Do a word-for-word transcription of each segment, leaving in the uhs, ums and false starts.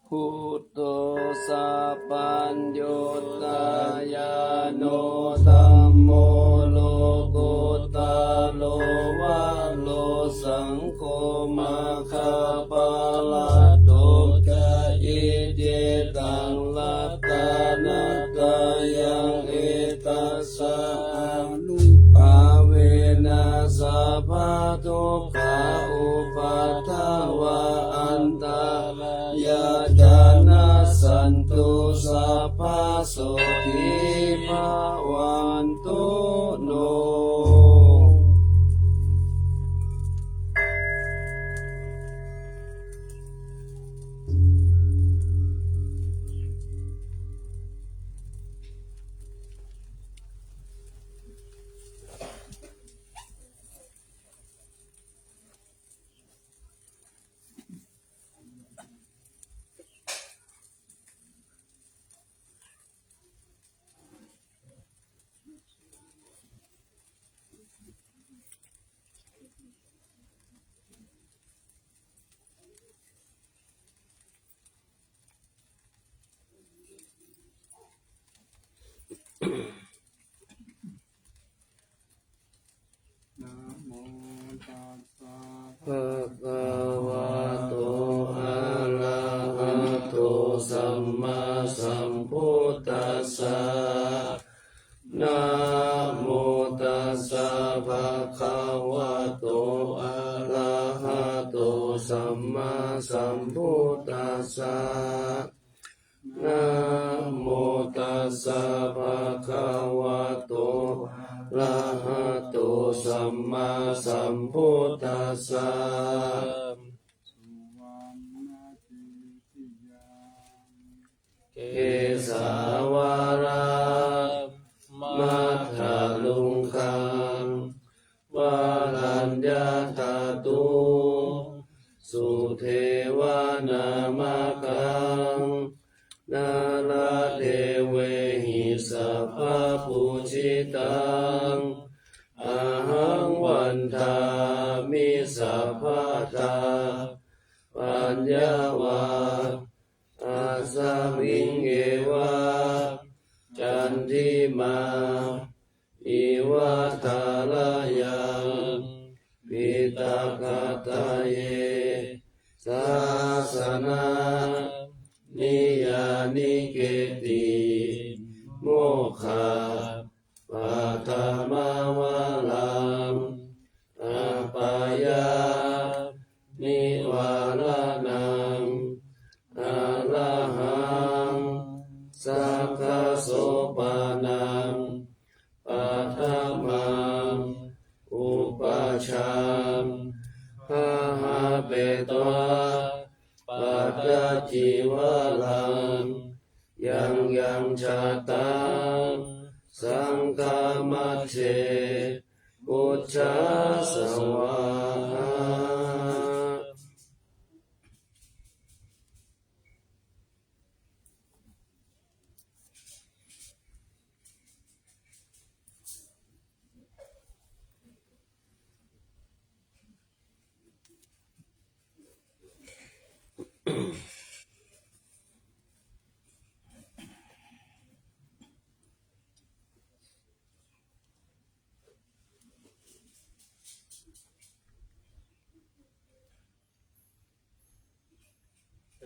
Buddho sabbaññutañāṇo dhammo lokuttaro varo saṅgho maggaphalaṭṭho ca iccettaṃ ratanattayaṃ etassa ānubhāvena sabbadukkhā upaddavā antarāyā ca nassantu sabbasotthī bhavantu no. Namo tassa bhagavato arahato sammāsambuddhassa. Namo tassa bhagavato arahato sammāsambuddhassa. Namo tassa bhagavato arahato sammāsambuddhassa. Kesavādaṃ mahāluṅgaṃ varaññātatu sudevanāmakam nāradevehi sabbapūjitaṃ ahaṃ vandāmi sabbadā paññā vā asmiṃ eva candimā iva thārāya diṭṭhagadāye sāsana niyyānike ti mokkha paṭhamavaraṃ apāya nivāraṇaṃ arahaṃ sakkasopanam paṭhamaṃ upajjhaṃ bhāvetvā pattacīvaram yaṃ yaṃ jātaṃ saṅghamajjhe pūjā svāhā.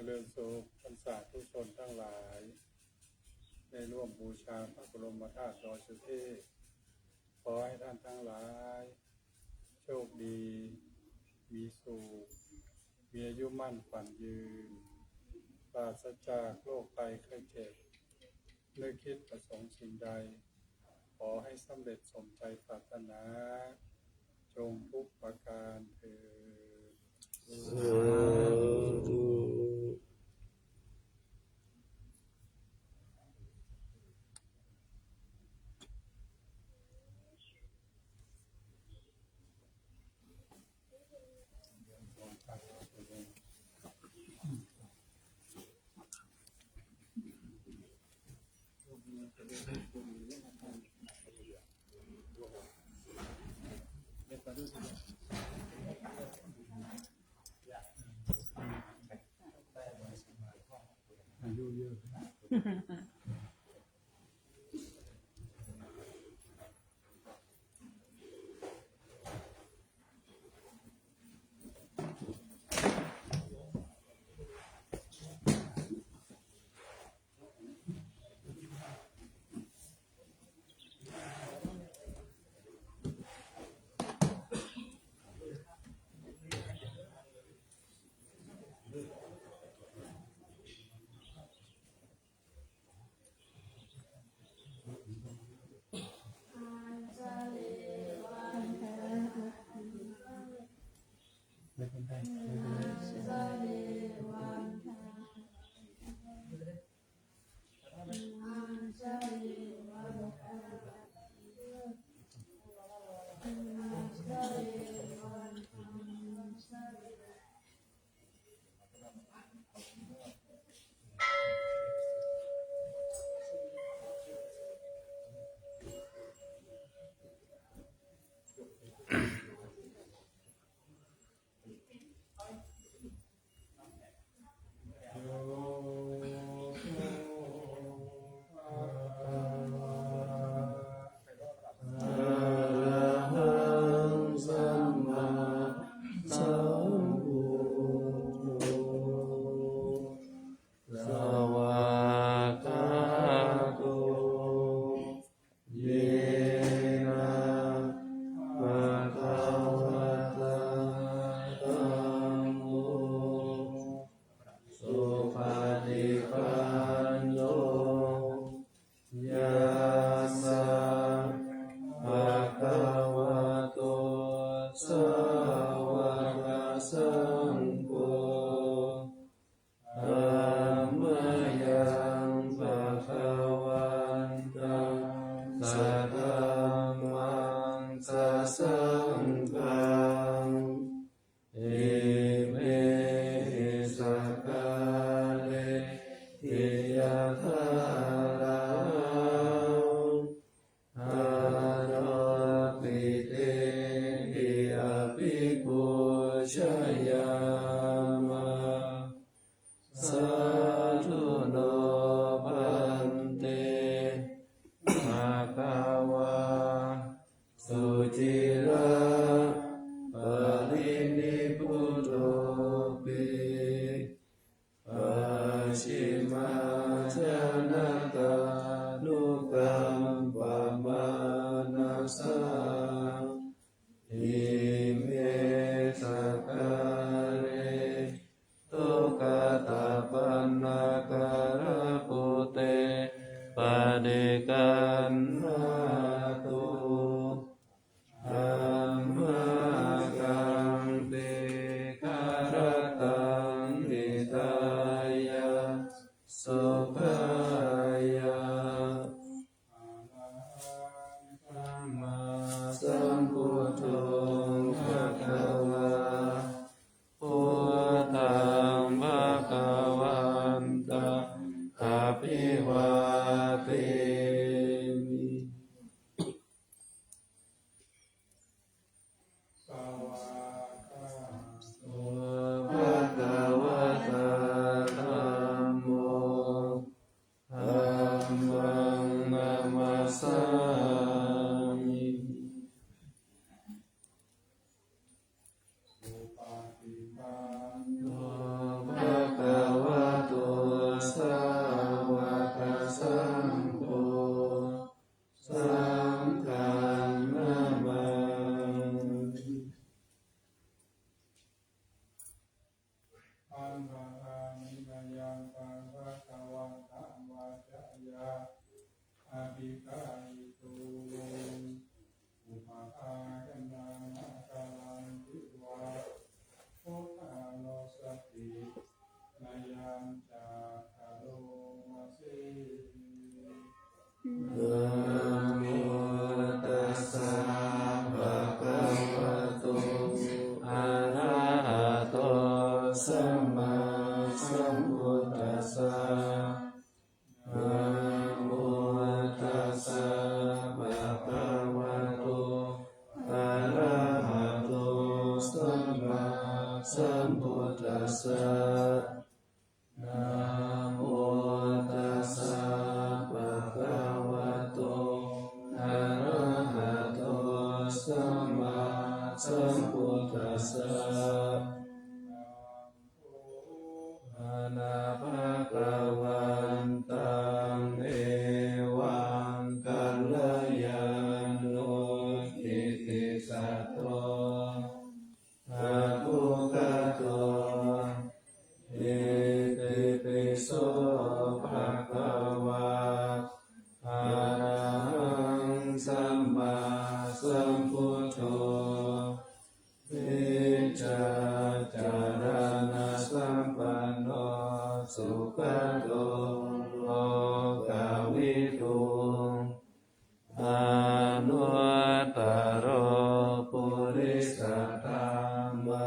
Jalōn sukh, ท่านสาธุชนทั้งหลาย ได้ร่วมบูชาพระบรมธาตุดอยสุเทพ ขอให้ท่านทั้งหลาย โชคดี มีสุข มีอายุมั่นขวัญยืน ปราศจากโรคภัยไข้เจ็บ นึกคิดประสงค์สิ่งใด ขอให้สำเร็จสมใจปรารถนา จงทุกประการเทอญ สาธุ Thank you. Arahaṃ sammāsambuddho svākkhāto yena bhagavatā dhammo supaṭipanno yassa bhagavato sāvakasaṅgho tammayaṃ bhagavantaṃ sadhammaṃ sasaṅghaṃ imehi sakkārehi yathārahaṃ aṭṭhaṃ abhipūjayāma. Sādhu no bhante bhagavā suciraparinibbutopi pacchimājanatānukampamānasā ime sakkāre duggatapaṇṇākārabhūte paṭiggaṇhātu. Amhākaṃ dīgharattaṃ hitāya sukhāya. Arahaṃ sammāsambuddho bhagavā, buddhaṃ bhagavantaṃ abhivādemi. Svākkhāto bhagavatā dhammo, dhammaṃ namassāmi. Supaṭipanno bhagavato sāvakasaṅgho, saṅghaṃ namāmi. Handa handa mayaṃ bhagavantaṃ vācāya abhigāyituṃ, upavhāganāma karantivā, buddhānussatinayañca karoma se. Namo tassa bhagavato arahato sammāsambuddhassa. Namo tassa bhagavato arahato sammāsambuddhassa. Namo tassa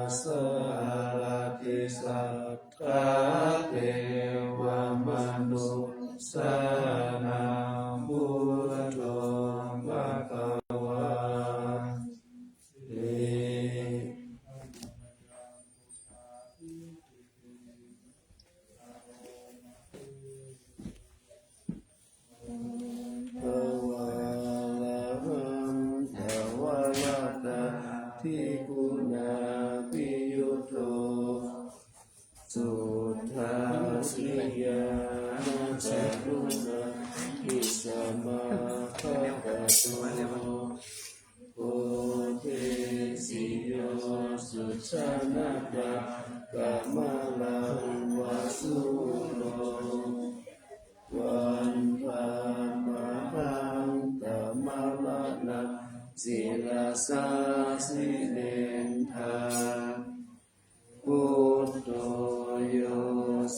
Dhammasārati satthā devamanussānaṃ buddho bhagavāti. Bhagavā arahaṃ dvāratthigunābhiyutto suddhāsiñāṇakaruṇāhi samāgato bodhesi yo sujanataṃ kamalaṃ va sūro vandāmahaṃ tamaraṇaṃ sirasā jinendā. Buddho yo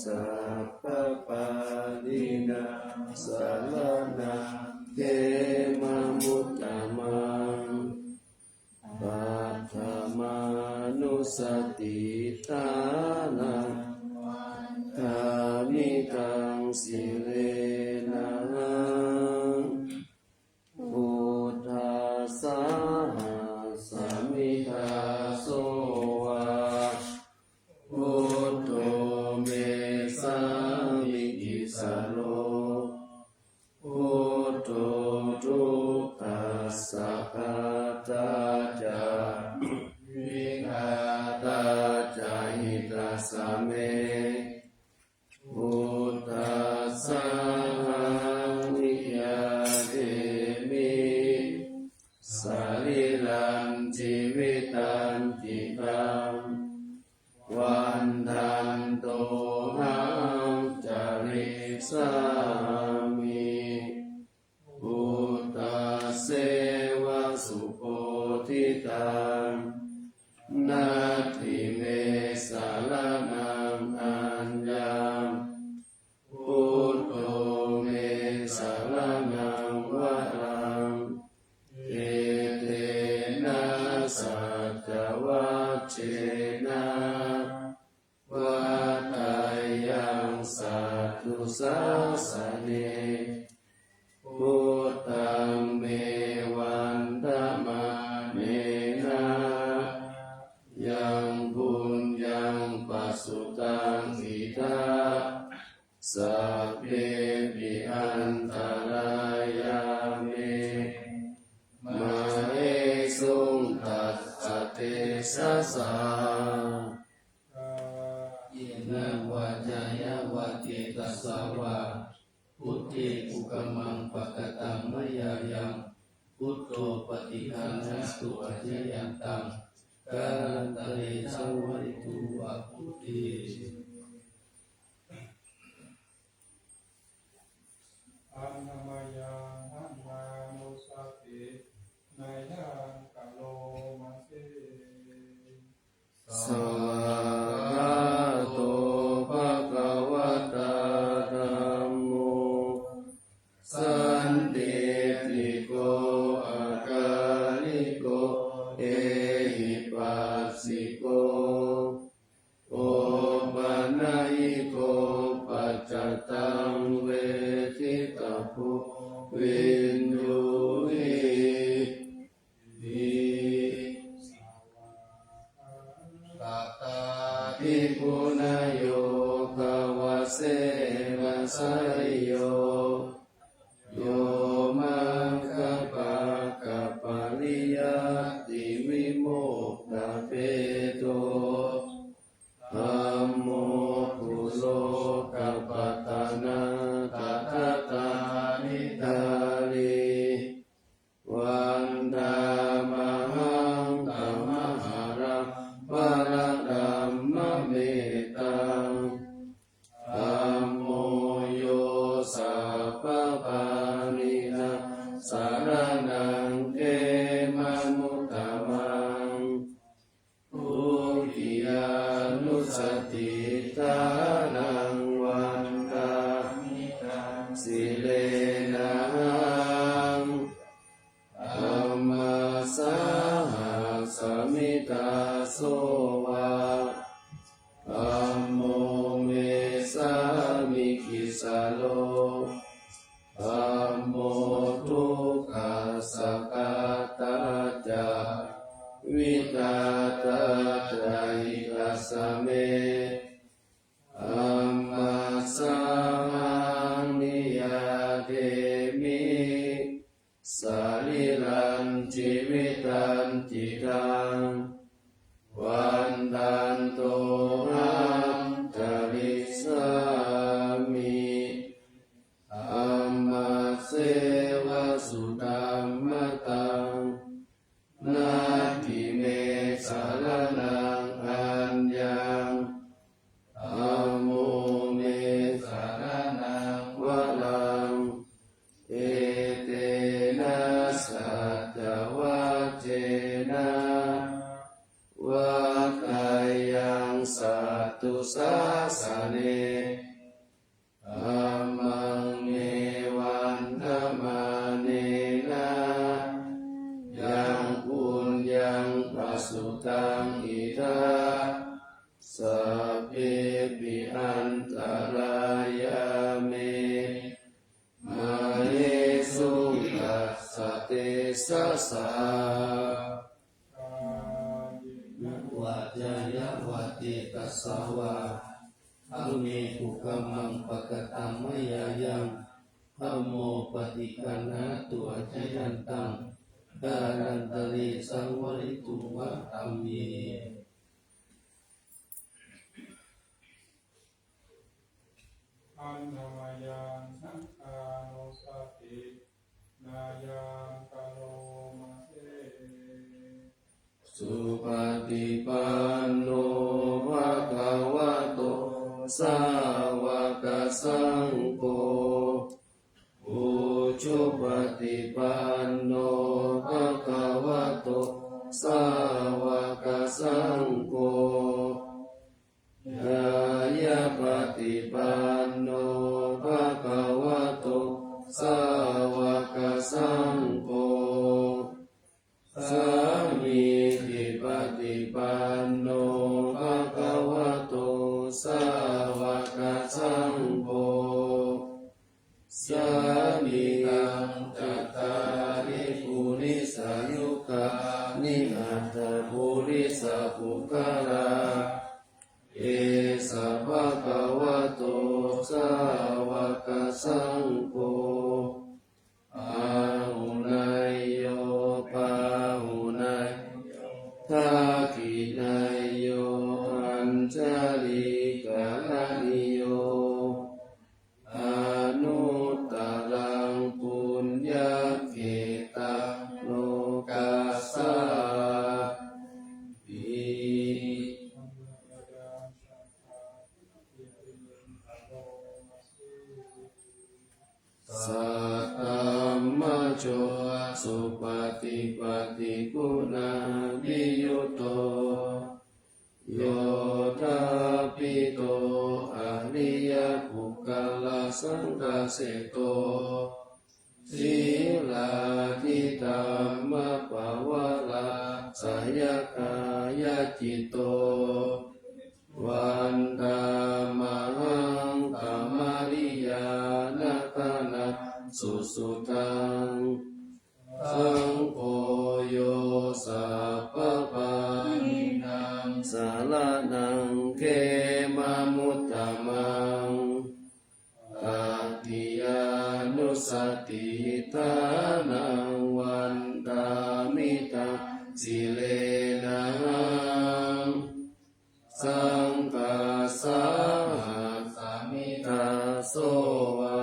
sabbapāṇīnaṃ saraṇaṃ khemamuttamaṃ paṭhamānussatiṭṭhānaṃ vandāmi taṃ sirenahaṃ. Buddhassāhasmi dāso va buddho me sāmikissaro buddho dukkhassa ghātā ca vidhātā ca hitassa me. Buddhassāhaṃ niyyādemi sarīrañjīvitañcidaṃ vandantohaṃ carissāmi buddhasseva subodhitaṃ. Natthi me saraṇaṃ aññaṃ buddho me saraṇaṃ varaṃ etena saccavajjena vaḍḍheyyaṃ satthu sāsane. Buddhaṃ me vandamānena yaṃ puññaṃ pasutaṃ idha sabbepi antarāyā me māhesuṃ tassa tejasā. Kāyena vācāya va cetasā vā buddhe kukammaṃ pakataṃ mayā yaṃ buddho paṭiggaṇhatu accayantaṃ kālantare saṃvarituṃ va buddhe. Handa mayaṃ dhammānussatinayaṃ karoma se. Svākkhāto bhagavatā dhammo sandiṭṭhiko akāliko ehipassiko opanayiko paccattaṃ veditabbo viññūhīti. Atthādi guṇayogavasena seyyo yo maggapākapariyattivimokkhabhedo dhammo kulokapatanā tadadhāridhārī vandāmahaṃ tamaharaṃ paradhammametaṃ. Dhammo yo sa vā, dhammo me sāmikissaro, dhammo dukkhassa ghātā ca, vidhātā ca hitassa me, dhammassāhaṃ niyyādemi, sarīrañjīvitañcidaṃ, vandantohaṃ carissāmi, dhammasseva sudhammataṃ, natthi me saraṇaṃ aññaṃ, dhammo me saraṇaṃ varaṃ, etena saccavajjena, vaḍḍheyyaṃ satthu sāsane, dhammaṃ me vandamānena, yaṃ puññaṃ pasutaṃ idha, sabbepi antarāyā me, māhesuṃ tassa tejasā. Kāyena vācāya va cetasā vā, dhamme kukammaṃ pakataṃ mayā yaṃ, dhammo paṭiggaṇhatu accayantaṃ, kālantare saṃvarituṃ va dhamme. Handa mayaṃ saṅghānussatinayaṃ karoma se. Supaṭipanno bhagavato sāvakasaṅgho, ujupaṭipanno bhagavato sāvakasaṅgho, ñāyapaṭipanno bhagavato sāvakasaṅgho, sāmīcipaṭipanno bhagavato sāvakasaṅgho, sāmīciṃ cattāri purisayugāni aṭṭha purisapuggalā, esa bhagavato sāvakasaṅgho, āhuneyyo pāhuneyyo dakkhiṇeyyo añjalikaraṇīyo, anuttaraṃ puññakkhettaṃ lokassāti. Saddhammajo supaṭipattiguṇaviyutto, yoṭṭhābbito ariyapuggalasaṅghaseṭṭho, sīlādidhammapavarāsayakāyacitto, vandāmahaṃ tamariyāna gaṇaṃ susuddhaṃ. Saṅgho yo sabbapāṇīnaṃ saraṇaṃ khemamuttamaṃ, tatiyānussatidhānaṃ vandāmi taṃ sirenahaṃ. Saṅghassāhasmi dāso va,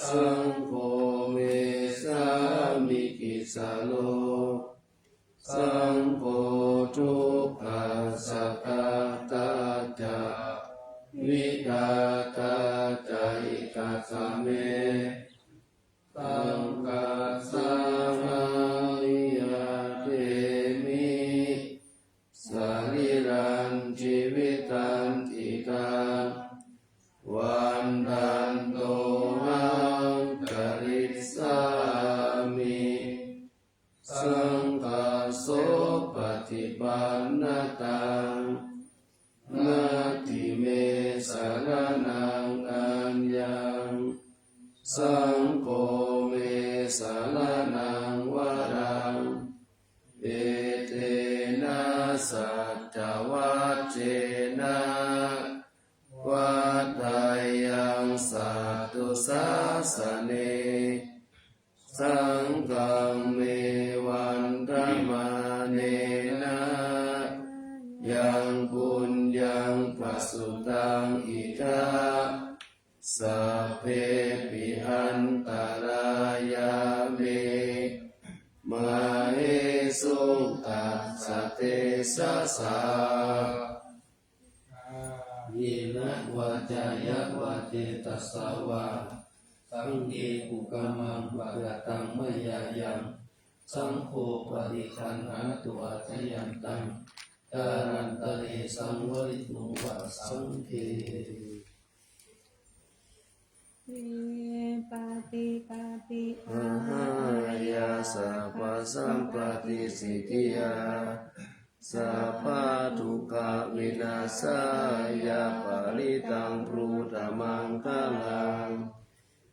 saṅgho me sāmikissaro, saṅgho dukkhassa ghātā ca, vidhātā ca hitassa me, saṅghassāhaṃ niyyādemi, sarīrañjīvitañcidaṃ, vandantohaṃ carissāmi. Saṅghassopaṭipannā taṃ, natthi me saraṇaṃ aññaṃ, saṅgho me saraṇaṃ varaṃ, etena saccavajjena vaḍḍheyyaṃ satthu sāsane. Saṅghaṃ me vandamānena yaṃ puññaṃ pasutaṃ idha, sabbepi antarāyā me māhesuṃ tassa tejasā. Kāyena vācāya va cetasā vā, saṅghe kukammaṃ pakataṃ mayā yaṃ, saṅgho paṭiggaṇhatu accayantaṃ, kālantare saṃvarituṃ va saṅghe. Vipattipaṭibāhāya sabbasampattisiddhiyā, sabbadukkhavināsāya parittaṃ brūtha maṅgalaṃ.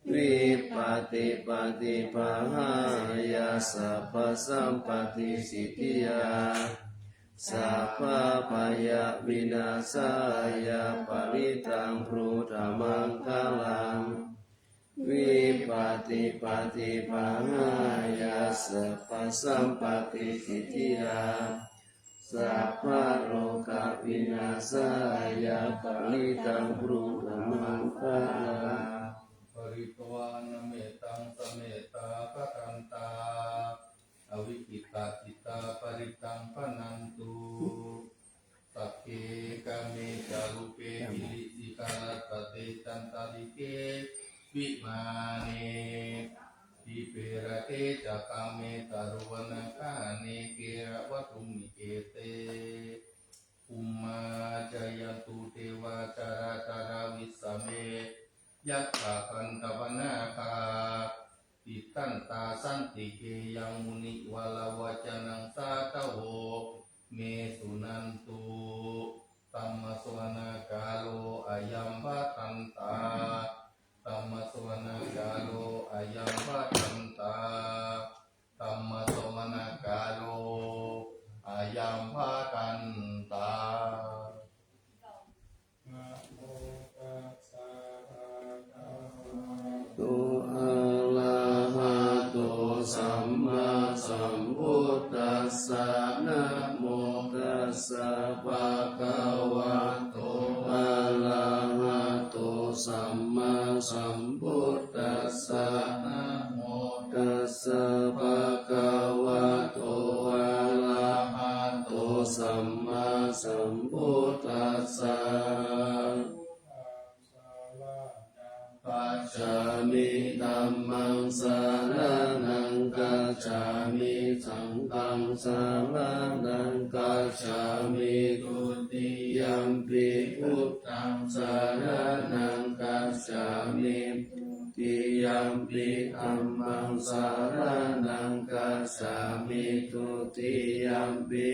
Vipattipaṭibāhāya sabbasampattisiddhiyā, sabbabhayavināsāya parittaṃ brūtha maṅgalaṃ. Vipattipaṭibāhāya sabbasampattisiddhiyā, sabbarogavināsāya parittaṃ brūtha maṅgalaṃ. Pharitvāna mettaṃ samettā bhadantā, avikkhittacittā parittaṃ bhaṇantu. Sagge kāme ca rūpe girisikharataṭe cantalikkhe vimāne, dīpe raṭṭhe ca gāme taruvanagahane gehavatthumhi khette, bhummā cāyantu devā jalathalavisame yakkhagandhabbanāgā, tiṭṭhantā santike yaṃ munivaravacanaṃ sādhavo me suṇantu. Dhammassavanakālo ayambhadantā. Dhammassavanakālo ayambhadantā. Dhammassavanakālo ayambhadantā. Namo tassa bhagavato arahato sammāsambuddhassa. Namo tassa bhagavato arahato sammāsambuddhassa. Namo tassa bhagavato arahato sammāsambuddhassa. Gacchāmi. Dhammaṃ saraṇaṃ gacchāmi. Saṅghaṃ saraṇaṃ gacchāmi. Dutiyampi buddhaṃ saraṇaṃ gacchāmi. Dutiyampi dhammaṃ saraṇaṃ gacchāmi. Dutiyampi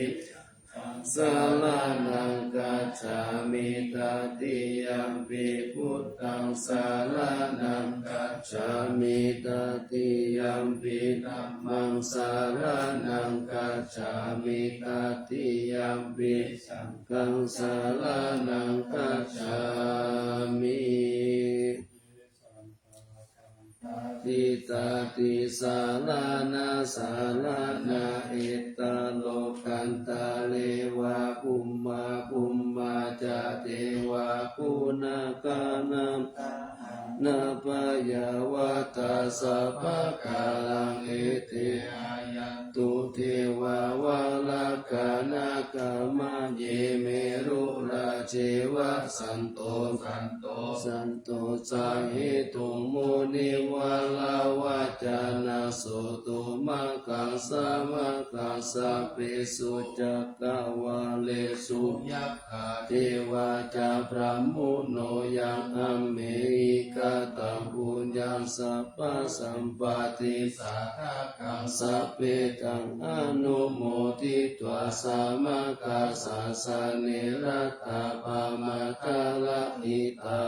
saraṇaṃ gacchāmi. Tatiyampi buddhaṃ saraṇaṃ gacchāmi. Tatiyampi dhammaṃ saraṇaṃ gacchāmi. Tatiyampi saṅghaṃ saraṇaṃ gacchāmi. Tisaraṇasaraṇa. Ettālokantareva bhummā bhummā ca devā guṇagaṇatthā, aṇābhayā vata sabbakālaṃ. Ete āyantu devā valākanākamāye merurā ceva santo santo santo ca hetuṃ munivaravacanaṃ sotumakaṃ sāvakaṃ sabbesu cakkavāḷesu yakkha devā ca brahmuno yaṃ amhehi kataṃ puññaṃ sabbasampatti sādhakaṃ sabbe taṃ anumoditvā sāvakasāsane ratā pamādarahitā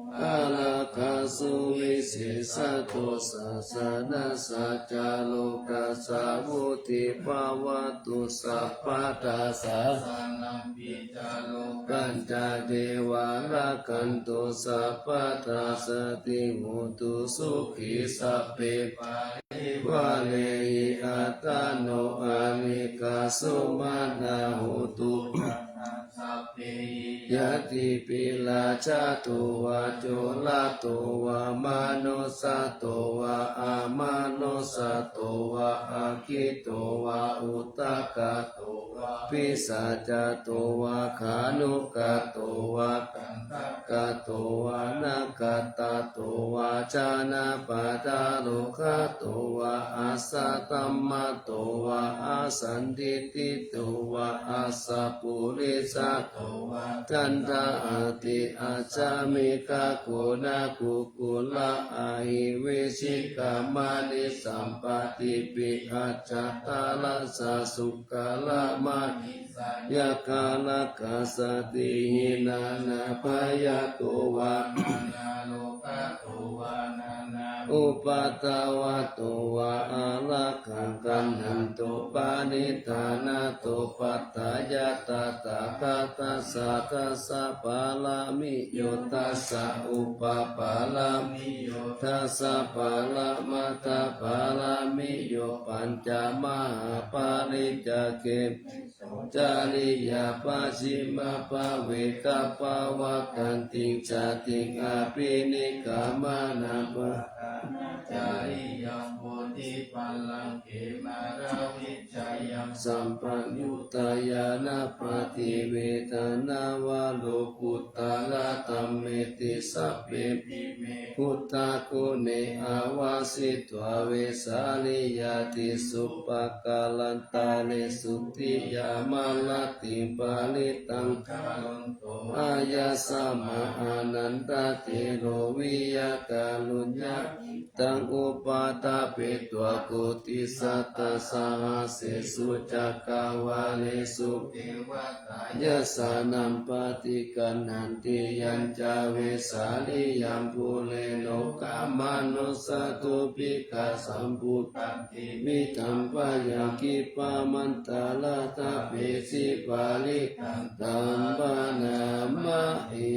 ārakkha suvisesato sāsanassa ca lokassa vuḍḍhī bhavatu sabbadā sāsanampi ca lokañca devā rakkhantu sabbadā sadā hontu sukhī sabbe parivārehi attano anekā sumanā hontu ñātibhi rājato vā corato vā manussato vā amanussato vā aggito vā udakato vā pisācato vā khāṇukato vā kaṇṭakato vā nakkhattato vā janapadarogato vā asaddhammato vā asandiṭṭhito vā asapurisato vā caṇḍahatthi ajjhamikha goṇakukkulla ahi vicchikamaṇisappadīpi ajjattaracchasūkaramahisayakkharakkhasādīhi nānābhayato vā upaddavato vā ārakkhaṃ gaṇhantu. Paṇidhānato paṭṭhāya tathāgatassa pāramiyo dasa upapāramiyo dasa paramatthapāramiyo pañca mahāpariccāge cariyā pacchimabhave gabbhāvakkantiṃ jātiṃ abhinikkhamanaṃ padhānacariyaṃ bodhipallaṅke māravijayaṃ sabbaññutañāṇappaṭivedhaṃ navalokuttaradhammeti sabbepime buddhaguṇe āvajjitvā vesāliyā tīsu pākārantaresu tiyāmarattiṃ parittaṃ karonto āyasmā Ānandatthero viya kāruññacittaṃ upaṭṭhapetvā koṭisatasahassesu cakkavāḷesu devatā yassāṇaṃ paṭiggaṇhanti. Yañca vesāliyaṃ pure rogāmanussadubbhikkhasambhūtaṃ tividhaṃ bhayaṃ khippamantaraṃ tapeji parittaṃ taṃ bhaṇāma he.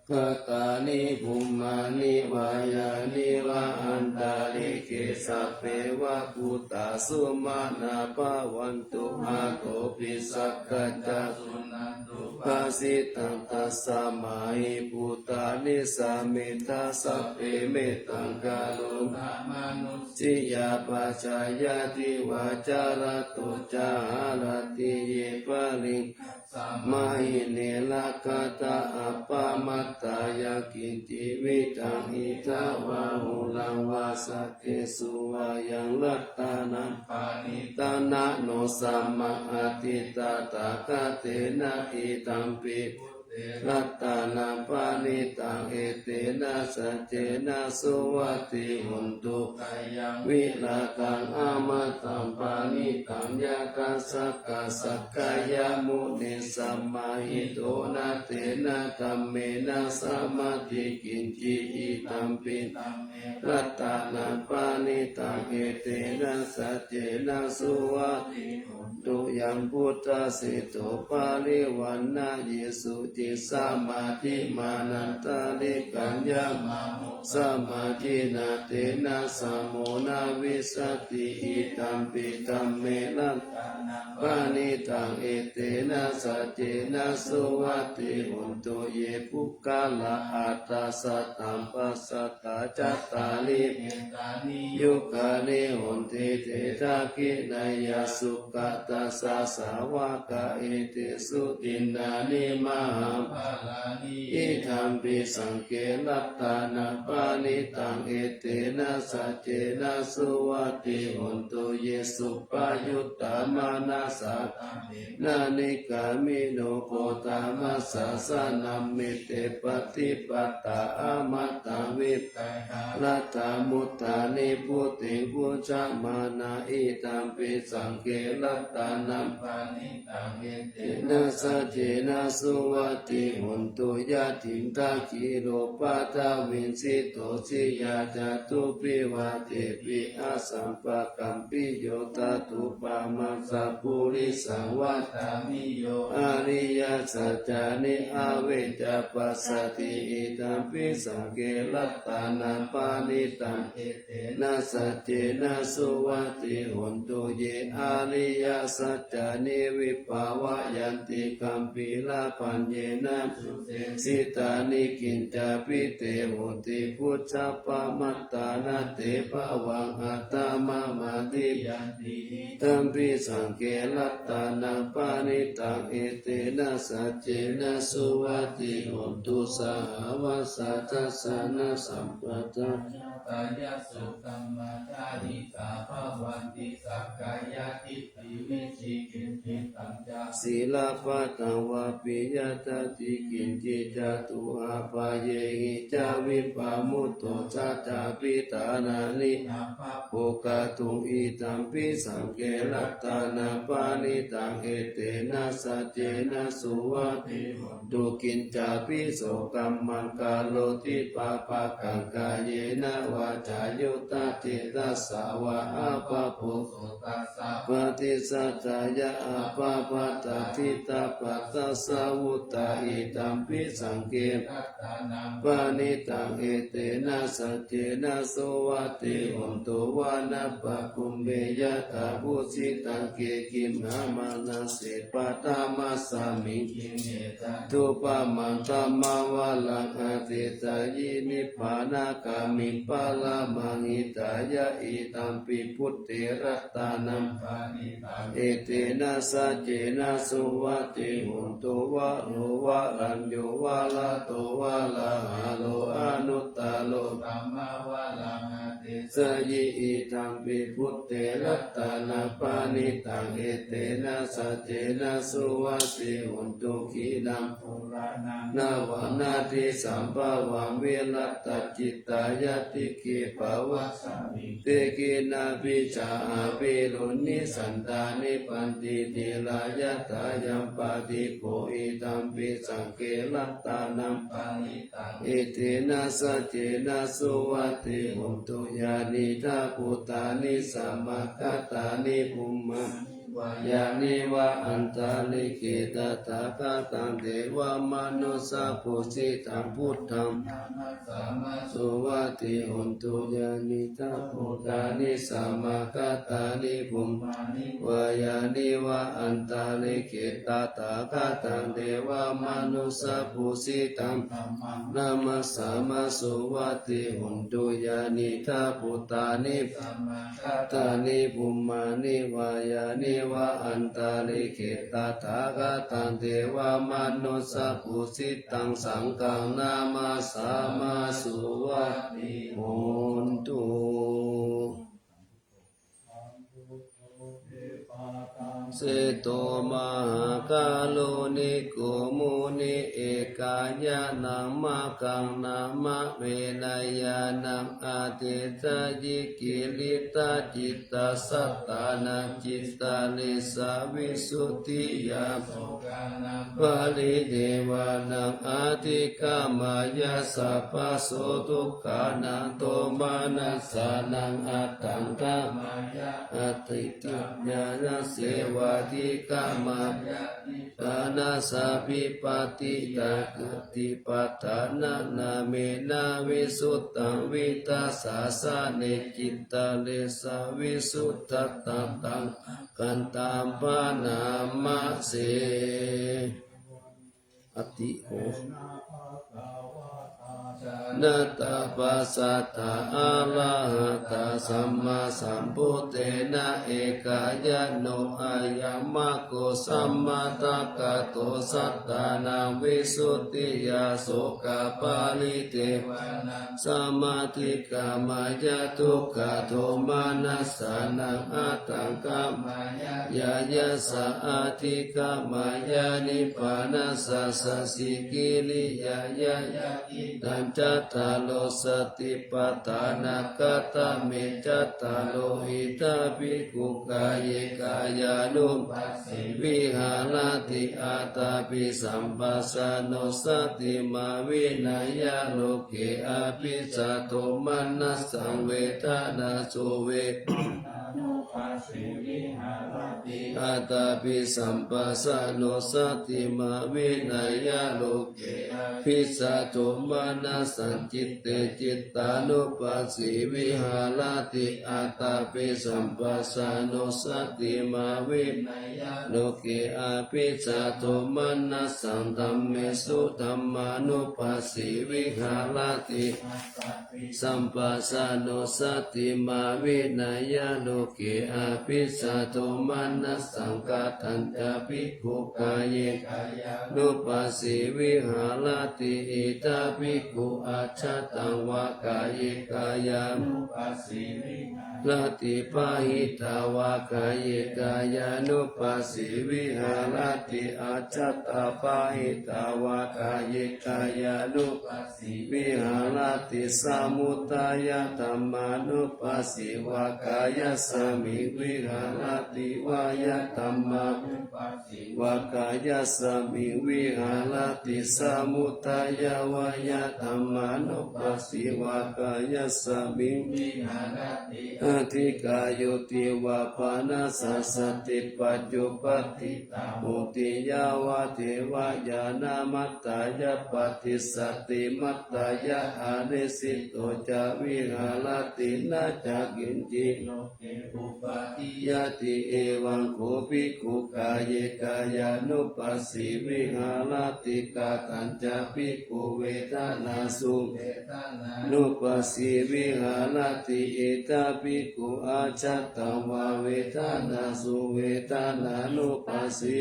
Khaṭṭhāni bhummāni vā yāni va antalikkhe sabbeva bhūtā sumanā bhavantu athopi sakkacca suṇantu bhāsitaṃ. Tasmā hi bhūtā nisāmetha sabbe mettaṃ karotha manusiyā pajāya divā ca ratto ca haranti ye baliṃ samāhi ne rakkhatha appamattā. Yaṅkiñci vittaṃ idha vā huraṃ vā saggesu vā yaṃ ratanaṃ paṇītaṃ na no samāhatīti tathāgatena idampi buddhe ratanaṃ paṇītaṃ etena saccena suvatthi hotu. Khayaṃ virāgaṃ amataṃ paṇītaṃ yadajjhagā sakyamunī samāhito na tena dhammena samatthi kiñci idampi dhamme ratanaṃ paṇītaṃ etena saccena suvatthi hotu. Yaṃ buddhaseṭṭho parivaṇṇayī suci samādhimānantarikaññamāno samādhinā tena samo na vijjati. Idampi dhamme ratanaṃ paṇītaṃ etena saccena suvatthi hotu. Ye puggalā aṭṭha sataṃ pasatthā cattāri etāni yugāni honti te dakkhiṇeyyā sugatassa sāvakā etesu dinnāni mahapphalāni. Idampi saṅghe ratanaṃ paṇītaṃ etena saccena suvatthi hotu. Ye suppayuttā manasā daḷhena nikkāmino gotamasāsanamhi te pattipattā amataṃ vigayha laddhā mudhā nibbutiṃ bhuñjamānā. Idampi saṅghe ratanaṃ paṇītaṃ etena saccena suvatthi hotu. Yathindakhīlo paṭhaviṃ sito siyā catubbhi vātehi asampakampiyo tathūpamaṃ sappurisaṃ vadāmi yo ariyasaccāni avecca passati. Idampi saṅghe ratanaṃ paṇītaṃ etena saccena suvatthi hotu. Ye ariyasaccāni vibhāvayanti gambhīrapaññena sudesitāni kiñcāpi te honti bhusappamattā na te bhavaṃ aṭṭhamamādiyanti. Idampi saṅghe ratanaṃ paṇītaṃ etena saccena suvatthi hotu. Sahāvassa dassanasampadāya ñātayassu dhammadāhitā bhavanti sakkāyadiṭṭhi vicikicchitañca sīlabbataṃ vāpi yadaṭṭhañca kiñci catūhapāyehi ca vippamutto saccābhiṭhānāni abbhabbo kātuṃ. Idampi saṅghe ratanaṃ paṇītaṃ etena saccena suvatthi hotu. Kiñcāpi so kammaṃ karoti pāpakaṃ kāyena vācāyuda cetasā vā abbhabbo so tassa paṭicchadāya abbhabbatā ṭhitā bhātassa vuttā. Idampi saṅghe ratanaṃ paṇītaṃ etena saccena suvatthi hotu. Vanappagumbe yathā phussitaṃ khegimha manase paṭhamasmiṃ khine tathūpamaṃ dhammavaraṃ atitthayi nibbānagāmiṃ paramaṃ hitāya. Idampi buddhe ratanaṃ paṇītaṃ etena saccena suvatthi hotu. Varo varaññū varado varāharo anuttaro dhammavaraṃ atitthayi. Idampi buddhe ratanaṃ paṇītaṃ etena saccena suvatthi hotu. Khīṇaṃ purāṇaṃ navaṃ natthi sambhavaṃ virattacittāyatike bhavasmiṃ te khīṇabījā avirūḷhichandā nibbanti dhīrā yathāyampadīpo. Idampi saṅghe ratanaṃ paṇītaṃ etena saccena suvatthi hotu. Yānīdha bhūtāni samāgatāni bhummāni vā yāni va antalikkhe tathāgataṃ devamanussapūjitaṃ buddhaṃ namassāma suvatthi hotu. Yānīdha bhūtāni samāgatāni bhummāni vā yāni va antalikkhe tathāgataṃ devamanussapūjitaṃ dhammaṃ namassāma suvatthi hotu. Yānīdha bhūtāni samāgatāni bhummāni vā yāni va antalikkhe tathāgataṃ devamanussapūjitaṃ saṅghaṃ namassāma suvatthi hotu. Seṭṭho mahākāruṇiko munikāyānaṃ maggānaṃ nāma veṇāyānaṃ ādesāyi. Kilitacittasaṭṭhānaṃ cittarejavisuddhiyā sokāraṃ paridevanānaṃ adhigameyya sabbaso dukkhānaṃ domanassa- -naṃ aṭṭhaṅgameyya atthi- -ṭṭhāya. vādikāmāya nibbānasāpi paṭighātipaṭhānanāmena visuddhaṃ vītasāsane cittaresavisuddhataṃ taṃ āgantaṃ bhaṇāma se. Atiho. Janatapasatthā arahatā sammāsambuddhena ekāyano ayammaggo sammādakkhato sattānaṃ visuddhiyā sokaparidevanā samadhigamāya dukkhadomanassānaṃ aṭṭhaṅgamāya ñāyasā adhigamāya nibbānassa sacchikiriyāya yadidaṃ cattāro satipaṭṭhānā katame cattāro iddha bhikkhu kāye kāyānu viharati ātāpi sampajāno satimatā vineyya loke abhijjhatomanassaṃ vedanāsu ve ātāpi sampajāno satimatā vineyya loke abhijjhatomanassaṃ citte cittānupassī viharati ātāpi sampajāno satimatā vineyya loke abhijjhatomanassaṃ dhammesu dhammānupassī viharati sampajāno satimatā vineyya loke abhijjhatomanassaṃ katañca bhikkhu kāye kāyānupassī viharati iddha bhikkhu ajjhattaṃ vā kāye kāyānupassī viharati bahiddhā vā kāye kāyānupassī viharati ajjhattā bahiddhā vā kāye kāyānupassī viharati samudayadhammānupassī vā kāyasmiṃ viharati vāyadhammānupassī vā kāyasmiṃ viharati samudayavāyadhammānupassī vā kāyasmiṃ viharati adhikāyoti vā pāṇasasati pañcuppaṭi tā hoti yāvadeva ñāṇamattā ya paṭissati mattā ya anisito ca viharati na ca kiñci loke upādiyati evaṃ kho bhikkhu kāye kāyānupassī viharati katañca bhikkhu vedanāsu ve nupassī viharati iddha bhikkhu ajjhattaṃ vā vedanāsu vedanānupassī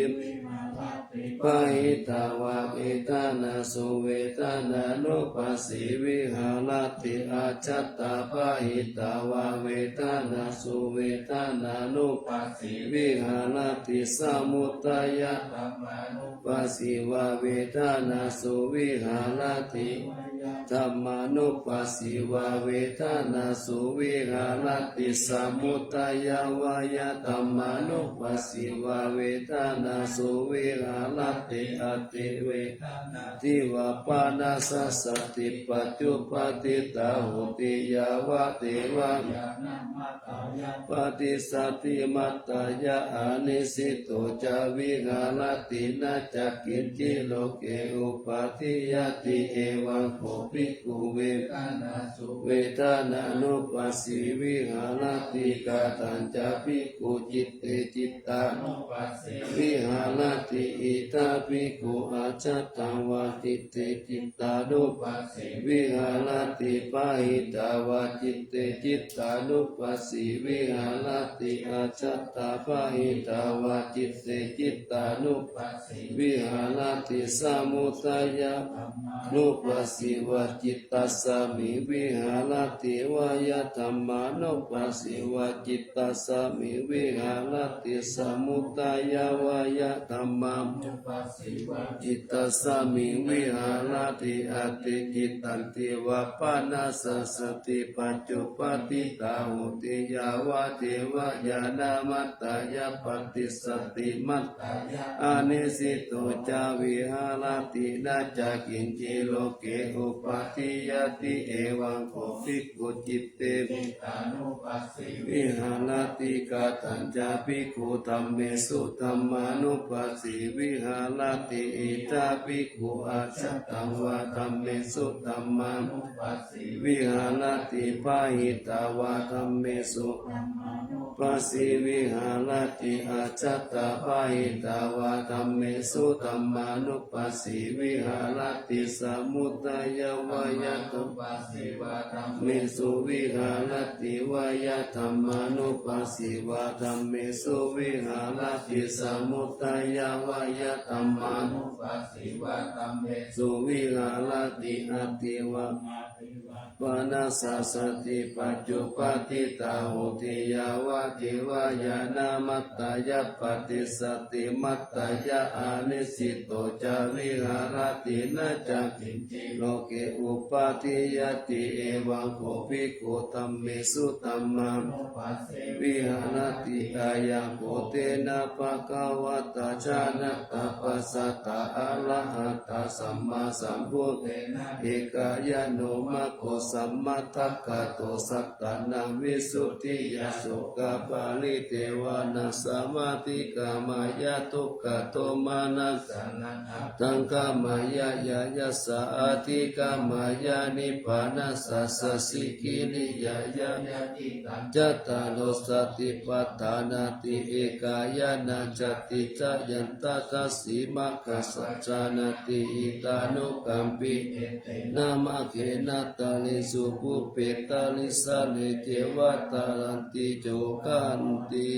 bahiddhā vā vedanāsu vedanānupassī viharati ajjhattā bahiddhā vā vedanāsu vedanānupassī viharati samudayadhammānu passī vā vedanāsu viharati dhammānupassī vā vedanāsu viharati samudayavāyadhammānupassī vā vedanāsu viharati ati ve tiva pāṇasasati pañcuppaṭitā hoti yāvadeva paṭissati mattā ya anisito ca viharati na ca kiñci loke upādiyati evaṃ kho bhikkhu vedanāsu vedanānupassī viharati katañca bhikkhu citte cittānupassī viharati iddha bhikkhu ajjhattaṃ vā citte cittānupassī viharati bahiddhā vā citte cittānupassī viharati ajjhattā bahiddhā vā citte cittānupassī viharati samudayadhammānupassī vā cittasmiṃ viharati vāyadhammānupassī vā cittasmiṃ viharati samudayavāyadhammānupassī vā cittasmiṃ viharati atthi cittanti vā pāṇasasati pañcuppaṭitā hoti yāvade ceva ñāṇamattayā paṭissati mattayā anissito ca viharati na ca kiñci loke upādiyati. Evaṃ kho bhikkhu citte viharati. Katañca bhikkhu dhammesu dhammānupassī viharati, idha bhikkhu ajjhattaṃ vā dhammesu dhammānupassī viharati, bahiddhā vā dhammesu passī viharati, ajjhattabahiddhā vā dhammesu dhammānupassī viharati, samudayavayadhammesu vā dhammesu viharati, vayadhammānupassī vā dhammesu viharati, samudayavayadhammānupassī vā dhammesu viharati, atthi vā panassa sati pañcuppadinā hoti, yāvadeva ñāṇamattayā paṭissati mattayā anissito ca viharati na ca kiñci loke upādiyati. Evaṃ kho bhikkhu dhammesu dhammānupassī viharati. Ayaṃ kho tena bhagavatā jānatapassadā arahatā sammāsambuddhena ekāyano maggo sammadakkhāto sattannaṃ visuddhiyā sokaparidevanā samādikkhameyya dukkhadomanassānaṃ aṭṭhaṅgameyya, ñāṇassa adhigameyya nibbānassa sacchikiriyāya. Cattāro satipatthānāti ekāyanaṃ jāti, jayantaṃ dassi maggassa jānāti, hitānukampī etena maggena taresu pubbe, tarissare ceva taranti cokanti.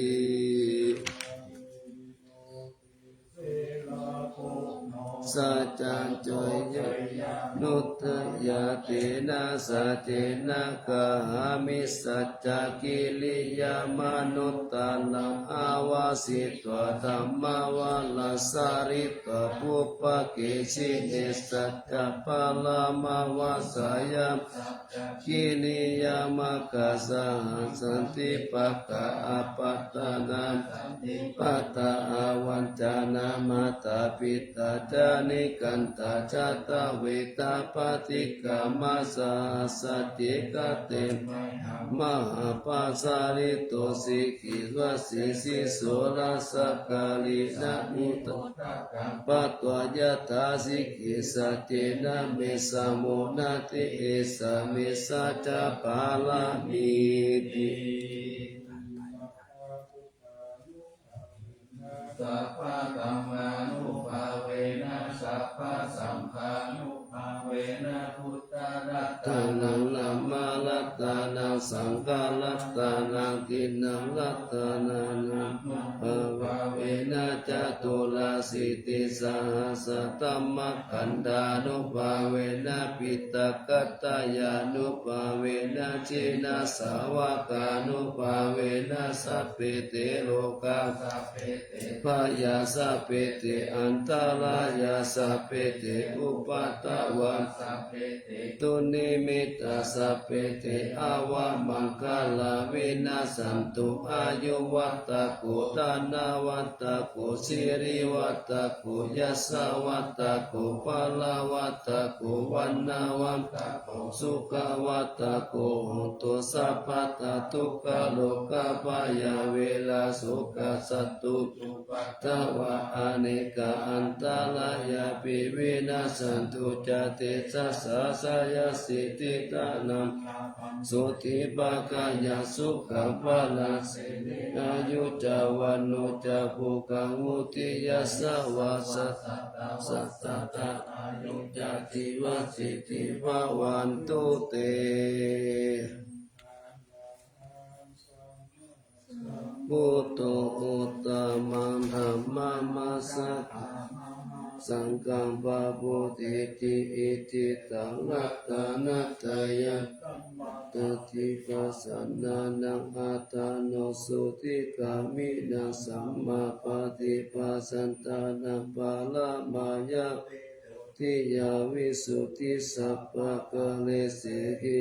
Saccañcoyyanuddayā tena saccena kāhāmi, saccakiriyamanuttaraṃ āvajjitvā dhammavaraṃ saritvā pubbake jine saccabalamavassāya. Kiriya magga saha santi pakka apattanā, santi pattā avañcanā, mātā pitā ca nikkhantā, jātaveda paṭikkama. Saha sacce kate mahāpajjalito, sikkhī vajjesi soḷasa kālena, udaka patvā yathā sikhī saccena, me samo natthi esa me saccapāramīti. Sabbadhammānubhāvena sabbasaṅghānubhāvena buddharatanaṃ dhammaratanaṃ saṅgharatanaṃ tiṇṇaṃ ratanānaṃ bhāvena caturāsītisahassadhammakkhandhānubhāvena piṭakattayānubhāvena jinasāvakānubhāvena sabbe te rogā sabbe te bhayā sabbe te antarāyā sabbe te upaddavā sabbe te dunnimittā sabbe te avamaṅgalā vinassantu. Āyuvaḍḍhako dhanavaḍḍhako sirivaḍḍhako yasavaḍḍhako balavaḍḍhako vaṇṇavaḍḍhako sukhavaḍḍhako hotu sabbadā. Dukkharogabhayā verā sokā sattu cupaddavā anekā antarāyāpi vinassantu ca tejasā. Jayasiddhi dhanaṃ lābhaṃ sotthi bhāgyaṃ sukhaṃ balaṃ siri āyu ca vaṇṇo ca bhogaṃ vuḍḍhī yasavā satavassā ca āyū ca jīvasiddhī bhavantu te. Buddho uttamaṃ dhammamajjhapakkhaṃ saṅghaṃ pamodati. Icchitaṃ ratanattayamatthaṃ paṭibhāsannānaṃ attano sotthigāminaṃ sammāpaṭibhāsantānaṃ paramāya visuddhiyā visuddhi sabbakāresehi.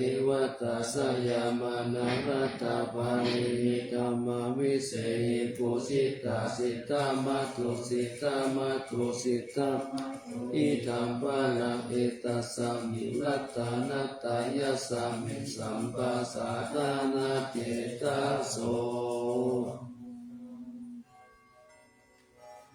devatā, sayamānā rattabālī, dhammā visehi pūjitā, siddhā manussitā, idambaraṃ etasmiṃ ratanattayasmiṃ, sabbasatthāna cetaso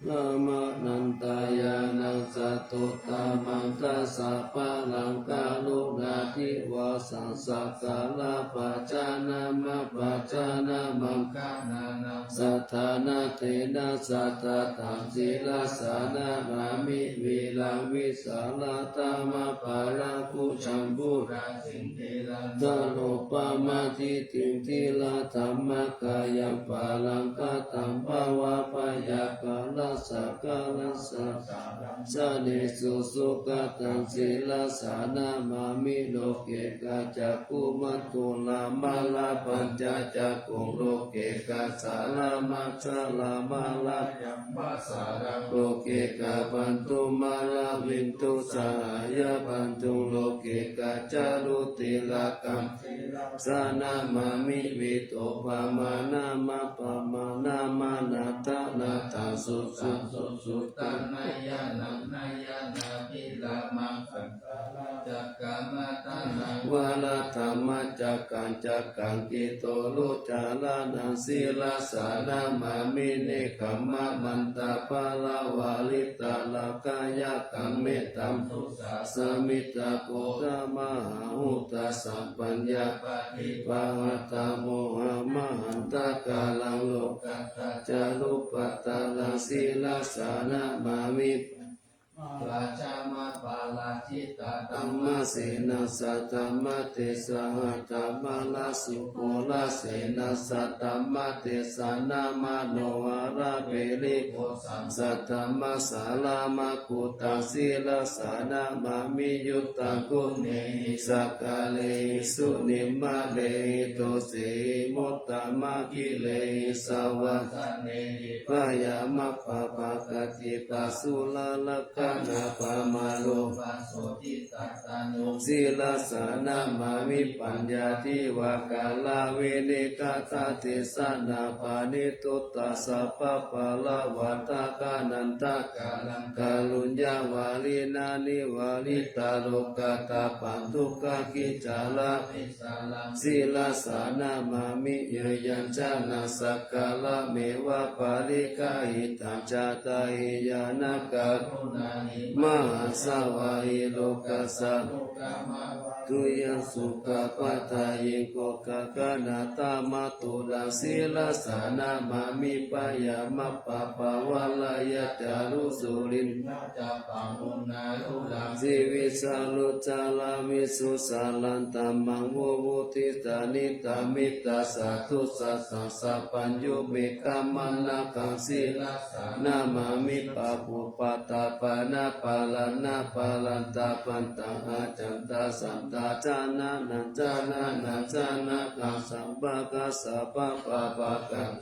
brahmānantañāṇaṃ, satuttamaṃ dasabalaṃ, karuṇādhivāsaṃ, sakkāra pajānāma pajānāmaṃ, gaṇānaṃ sadhāna tena, satatham sirasā namāmi, viraṃ vītarāgaṃ apāraṃ, bhujagaṃ pūraṃ sindhiraṃ, sarūpam atihiṃ dhīraṃ, dhammakāyaṃ paraṃ, kataṃ bhāvaṃ byākaraṃ, sakaraṃ sattaraṃ, janesu sugataṃ, sirasā namāmi, lokeka cakkhumā, thūla mālā pañca cakkhuṃ, lokeka sārā majjhārā mālā, yamā sāraṃ, lokeka bandhū mālā, bindu sahāya bandhuṃ, lokeka chāru tilakaṃ, sirasā namāmi, vīrūpamanā pamāṇā, maṇḍanā thaṇaṃ susaṃ suhuṭṭhaṃ, nayanaṃ nayanabhirāmaṃ, vāraṃ dhammacakkam, cakkaṃ kitu rocānaṃ, sirasā namāmi, nekkhammamantapaṇṇāvā, ritarakkhayakam, mettambusā samita, gotamayhutā sapaññā, paṭibhāṇatā mohamahantakāraṃ, lokattacārubhaddaraṃ, sirasā namāmi, rājamāparaṃ jitā, dhammasenā saddhammatthe saha, dhammarājasuddhā senā, saddhammatthe saha, manoharaṃ girigabbharaṃ, saddhammassāraṃ makkuthaṃ, sirasā namāmi, uttamaguṇehi sakkarihi, sunimmānehi dosehi, muttamanāgārehi saha, vaḍḍhanehi byāhaṃ appaṭikaṃ, sulāgaṃ anākulam, pamāṇaṃ sirasā namāmi, paññā divā kalā vinipātā, tesaṃ paṇidhī tuṭṭhā, sabbapaññāvādakā, nānāgatānaṃ kāruññavāsinā, nivārītā lokadhāpā, dukkhakicchitā vippasanā, sirasā namāmi, ye yaṃ janā sakkārameva paṭiggahetvā, jātā hiyānā karuṇāhi, mahāsāvahī lokassa, dussupinaṃ supabhātaṃ, ye kho gaṇhatha manussā, sirasā namāmi, byāhaṃ appamāṇaṃ, varaṃ yaṃ catūsuriṃ saccaṃ, pahūnaṃ ūnā disaṃ, sūciṃ saccaṃ visuṃ, saraṃ dhammaṃ vavaṃ tiṭṭhaṃ, niṭṭhitaṃ satthu, sataṃ sabbaññutaṃ, mettambusekaṃ, sirasā namāmi, pāpūpaṭipannaṃ, paraṇaṃ paramattham, padaṃ haraṃ, ācantā santā, janānañca nāthaṃ, sabbaṃ kaṃsaṃ pahātabbaṃ,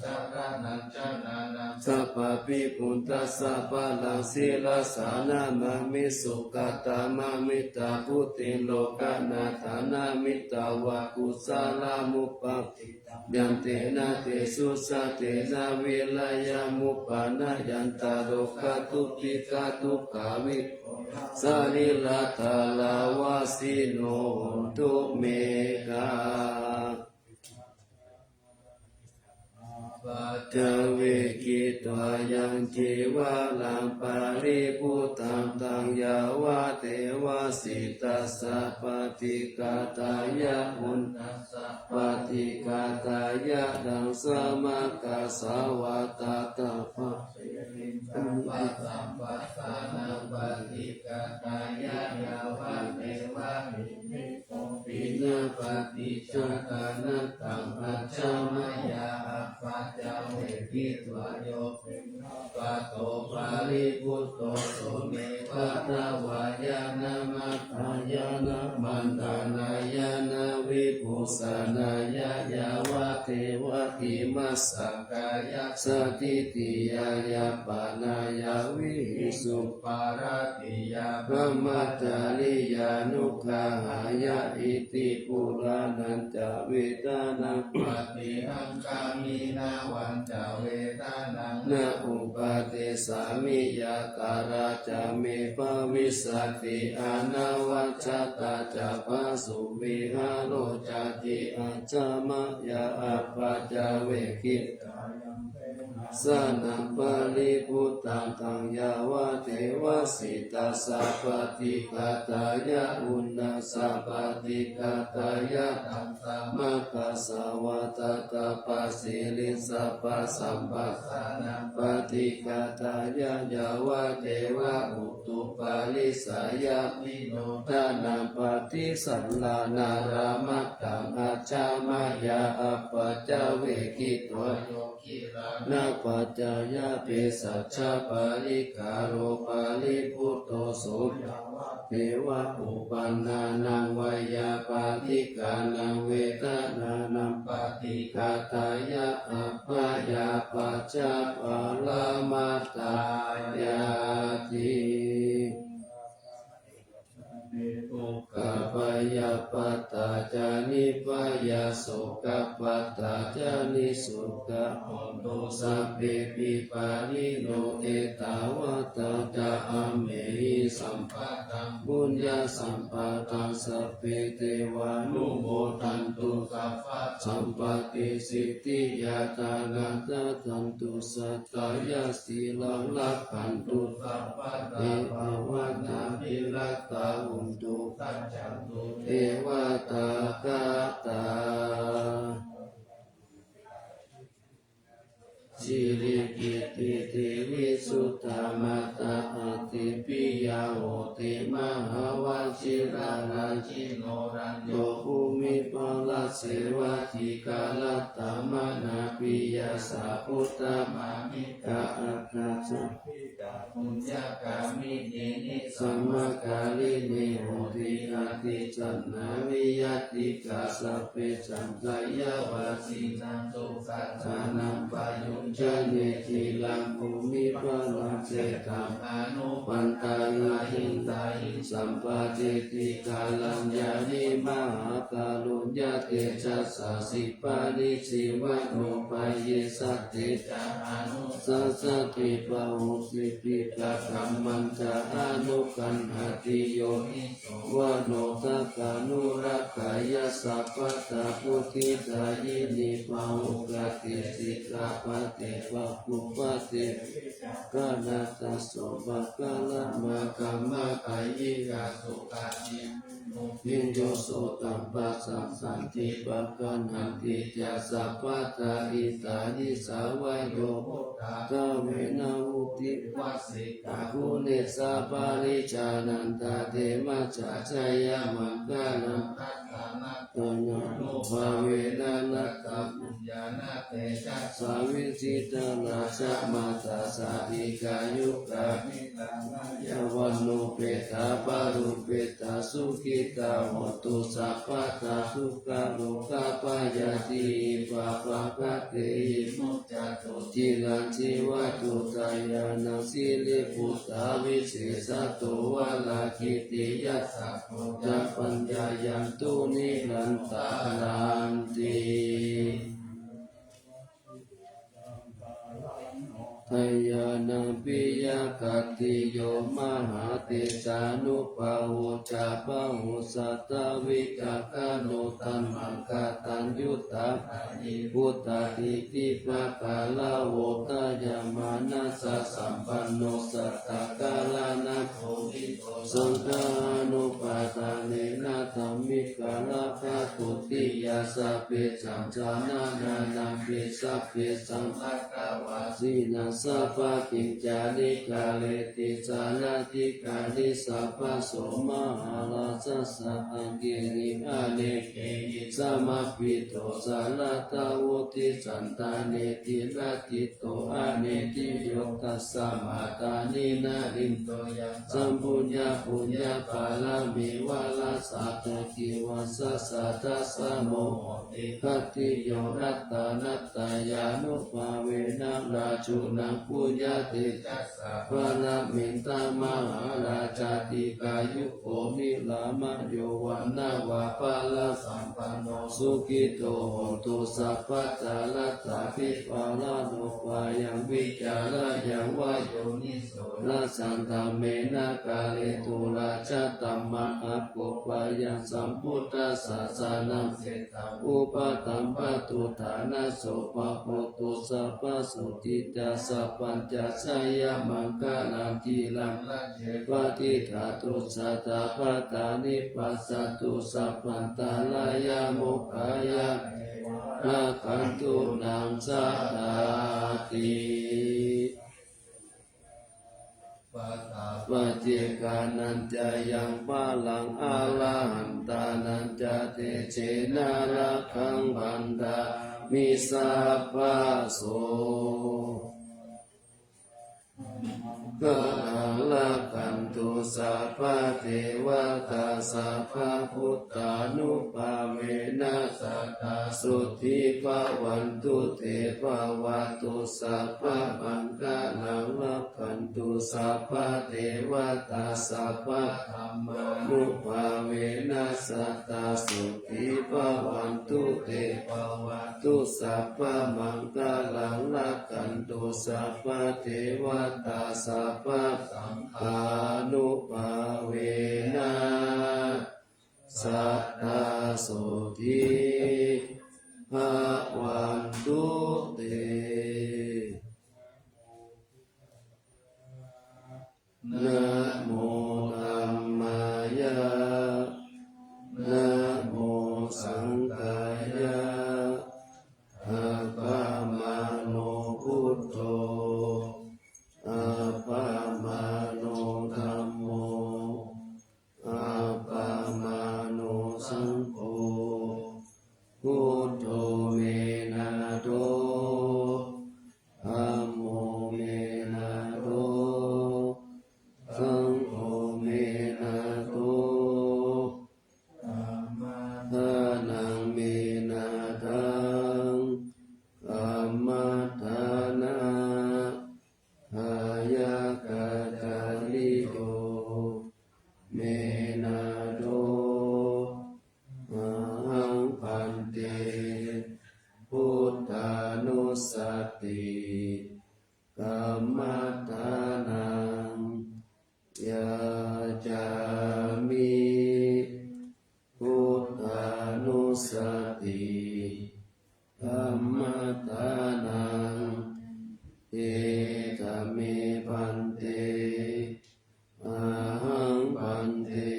sabbaṃ sabbaṃ buddhaṃ sabbaṃ, sirasā namāmi, sugatānaṃ mettambusekaṃ, lokānaṃ hitaṃ karontā, kusalāni upakarontā, yaṃ tena tesu saccena, viriyamuppannāni, yantrā rogā dukkhitā, dukkhā vimucciṃsu, sarīrā dāraṃ vā sīno hontu me. paccavekkhitvā yaṃ cīvaraṃ paribhuttaṃ, taṃ yāvadeva sītassa paṭighātāya, uṇhassa paṭighātāya, ḍaṃsamakasavātātapasiriṃ, sabbasampassānaṃ paṭighātāya, yāvadeva piṇḍapātī ca taṇhattham, ajja mayā appaccavekkhitvā, yo piṇḍapāto paribhutto, so me vātavāya na madāya na maṇḍanāya na vibhūsanāya, yāvadeva imassa kāyassa ṭhitiyā yāpanāya vihiṃsuparatiyā brahmacariyānuggahāya. Iti purāṇañca vedanaṃ paṭihaṅkhāmi navañca vedanaṃ na uppādessāmi, yātrā ca me bhavissati anavajjatā ca phāsuvihāro cāti. Ajja mayā appaccavekkhitvā yaṃ sānaṃ paribhuttaṃ, taṃ yāvadeva sītassa paṭighātāya, uṇhassa paṭighātāya, ḍaṃsamakasavātātapasiriṃ, sabbasampassānaṃ paṭighātāya, yāvadeva utuparissayavinodanaṃ paṭisallānārāmatthaṃ, ajja mayā appaccavekkhitvā yo gilānapaccayabhesajjaparikkhāro paribhutto, so yāvadeva uppannānaṃ veyyābādhikānaṃ vedanānaṃ paṭighātāya, abyāpajjhaparamatāyāti. Dukkhappayappatā ca nibbhayā, sokappattā ca nissokā, hontu sabbepi pāṇino. Ettāvatā ca amhehi sambhataṃ puññasampadaṃ, sabbe devānumodantu sabbasampattisiddhiyā. Dānaṃ dadantu saddhāya, sīlaṃ rakkhantu sabbadā, bhāvanābhiratā hontu, gacchantu devatāgatā. Siri kitti siri suttamata, ādi piyā hoti mahāvajirā, rājino rañño bhūmiparajjeva, dīgharattamanā piyā, sāvudhamā mittā, attasakhī ca puññakāminī, nisamākārī me hoti, ādi jahnāvī ñātikā, sabbe sampadayo vajjī naṃ sukhaṇānaṃ payujjhane. Khīlaṃ bhūmiparajjitaṃ anupaṇḍahi, tahiṃ sampādeti kāraññāni, mahākāruññatejasā, khippāni jivannopāyī, sattete ca anussasati, pahūti khippakammañca anukaṇhati. Yoni so manokarūḷhikāya, sabbattha buddhidāyini, pahūpati sikkhāpade pabhuñjati, vijjācaraṇā taso pakāramā, kammappayikā sukhāti vimutti, yo sotabbassaṃ santi pakaṇhanti ca, sabbattha hitāni saṃvayo, buddha dhāvena vuḍḍhī va sikkhā, guṇesu parijānantaṃ, te majjhā jayamaṅgalaṃ. Dasaṇāthayanubhāvena, laddhapuññāna tejasā, vijitā rājamātā, sādhikā yugābhī yāva nibbutā paṭipadā, sukhitā hontu sabbadā, dukkharogabhayaṃ tividhānaṃ pāpaggahehi muccantu, ciraṃ jīvantu, jayamaṅgalaṃ. Siriṃ buddhaṃ vijjācaraṇaṃ, varaṃ kitiyasabbaṃ, pañcayantū nirantaranti. Jayā Nānapiyakattiyo mahātejānubhāvo ca bahusatthā vicakkhaṇo taṇhaṅkataññutā buddhā iddhibhāgarā hotayamānassasampanno satthakaraṇato saṅghānubhāvena dhammikaraṇā dutiyā. Sabbe saṅghā narānampi sabbe saṅghatvā jinaṃ sabbakiñcāni kareti jānadhikāri sabbaso mahārājassa aṅgīri anekehi samāhito jānatha vuḍḍhī santāne tiratthi to anidhiyo tasmā dāni nalindo yaṃ sampuññapuñña pāramī varassa dāti vassassa dasa moho te khattiyo attanattayānubhāvena rājūnaṃ puññatejasā paranimmitā mahārājā dīghāyuko nirāmayo vaṇṇavanto balāsampanno sukhito hotu sabbadā. Rassābhipālano bhayaṃ vītarāyaṃ va yoniso rājadhammena kāretu rājadhammaṃ aggūpayaṃ sambuddhassa sanaṃ sitaṃ upaṭṭhampatthu ṭhānaso bhagavato sabbasotthī ca sabbañca jayamaṅgalaṃ. Khīlaṃ rāje paṭidātu satapatthāni passa tu sabbantarāyā mokkhaṃ yāneva rakkhantu naṃ sadāti. Paccekānañca yaṃ balaṃ arahantānañca tejena rakkhaṃ bandhāmi sabbaso. Rakkhantu sabbadevatā sabbabuddhānubhāvena sadā sotthī bhavantu te. Bhavatu sabbamaṅgalaṃ rakkhantu sabbadevatā sabbadhammānubhāvena sadā sotthī bhavantu te. Bhava tu sabbamaṅgalaṃ rakkhantu sabbadevatā sabbasaṅghānubhāvena sadā sotthī bhavantu te. Namo dhammāya, namo saṅghāya, appamāṇo buddho, appamāṇo dhammo, appamāṇo saṅgho, buddho me nātho, dhammo me nātho, saṅgho me nātho, dhammaddhanaṃ me nāthaṃ, dhammaddhana dāyakacariyo me nātho, ahaṃ bhante buddhānussati kammaṭṭhānaṃ yācāmi. Buddhānussati kammaṭṭhānaṃ edha me bhante, ahaṃ bhante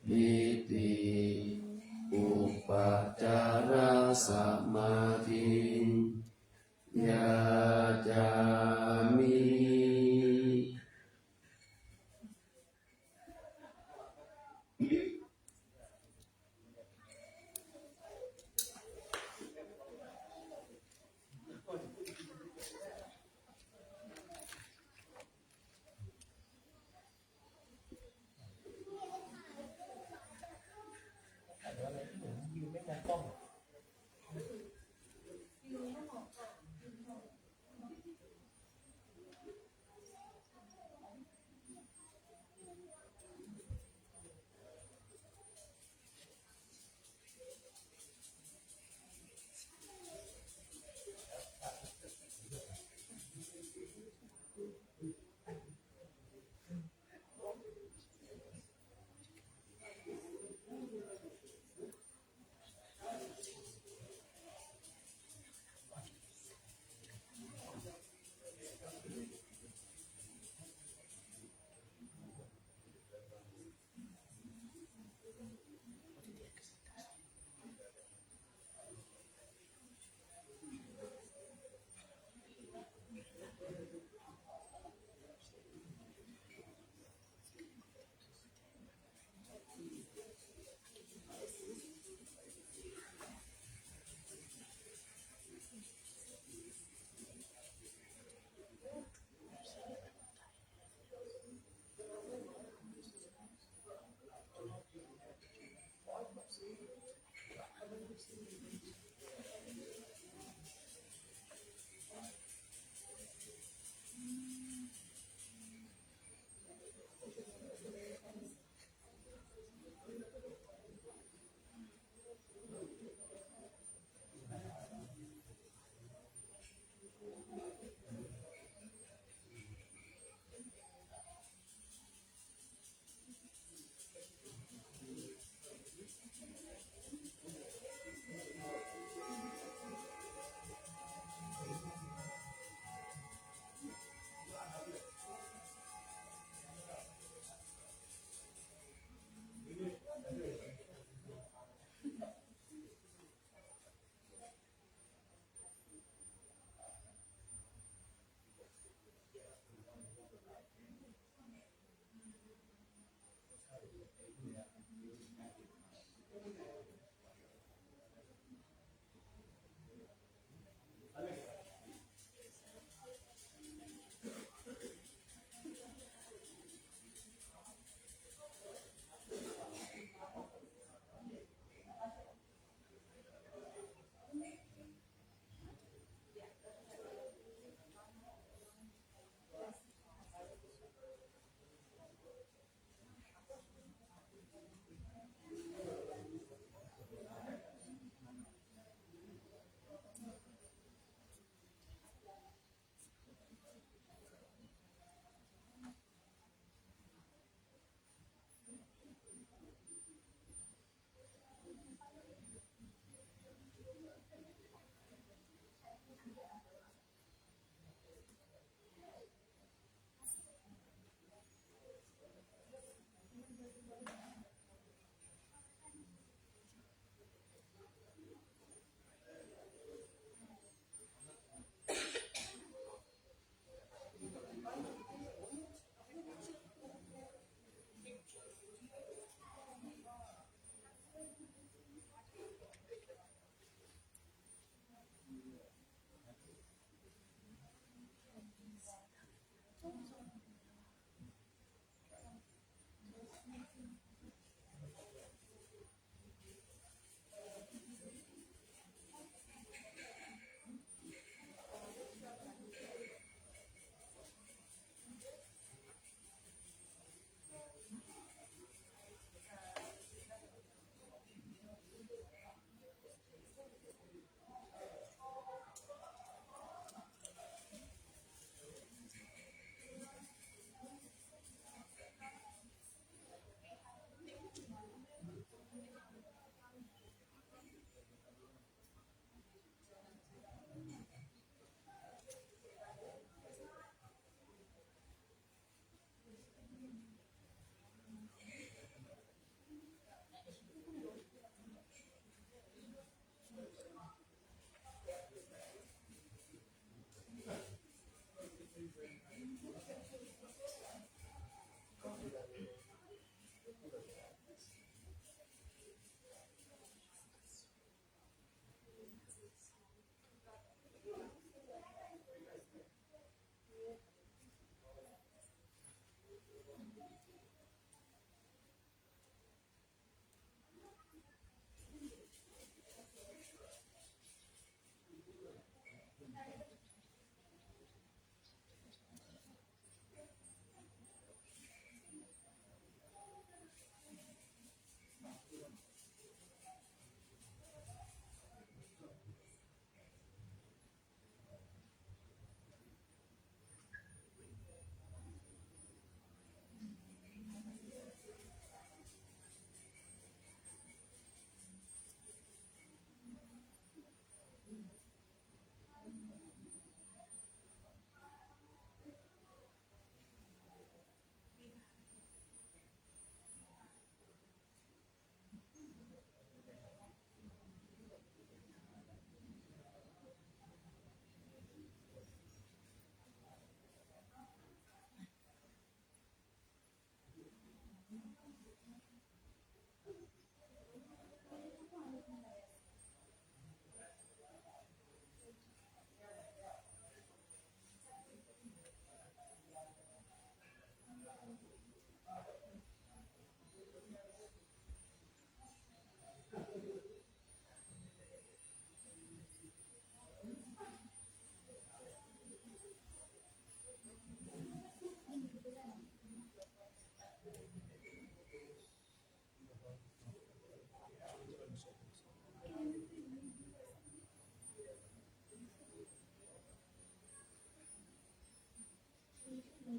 iti upacārasamādhiṃ yācāmi.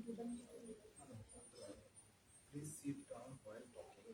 Please sit down while talking.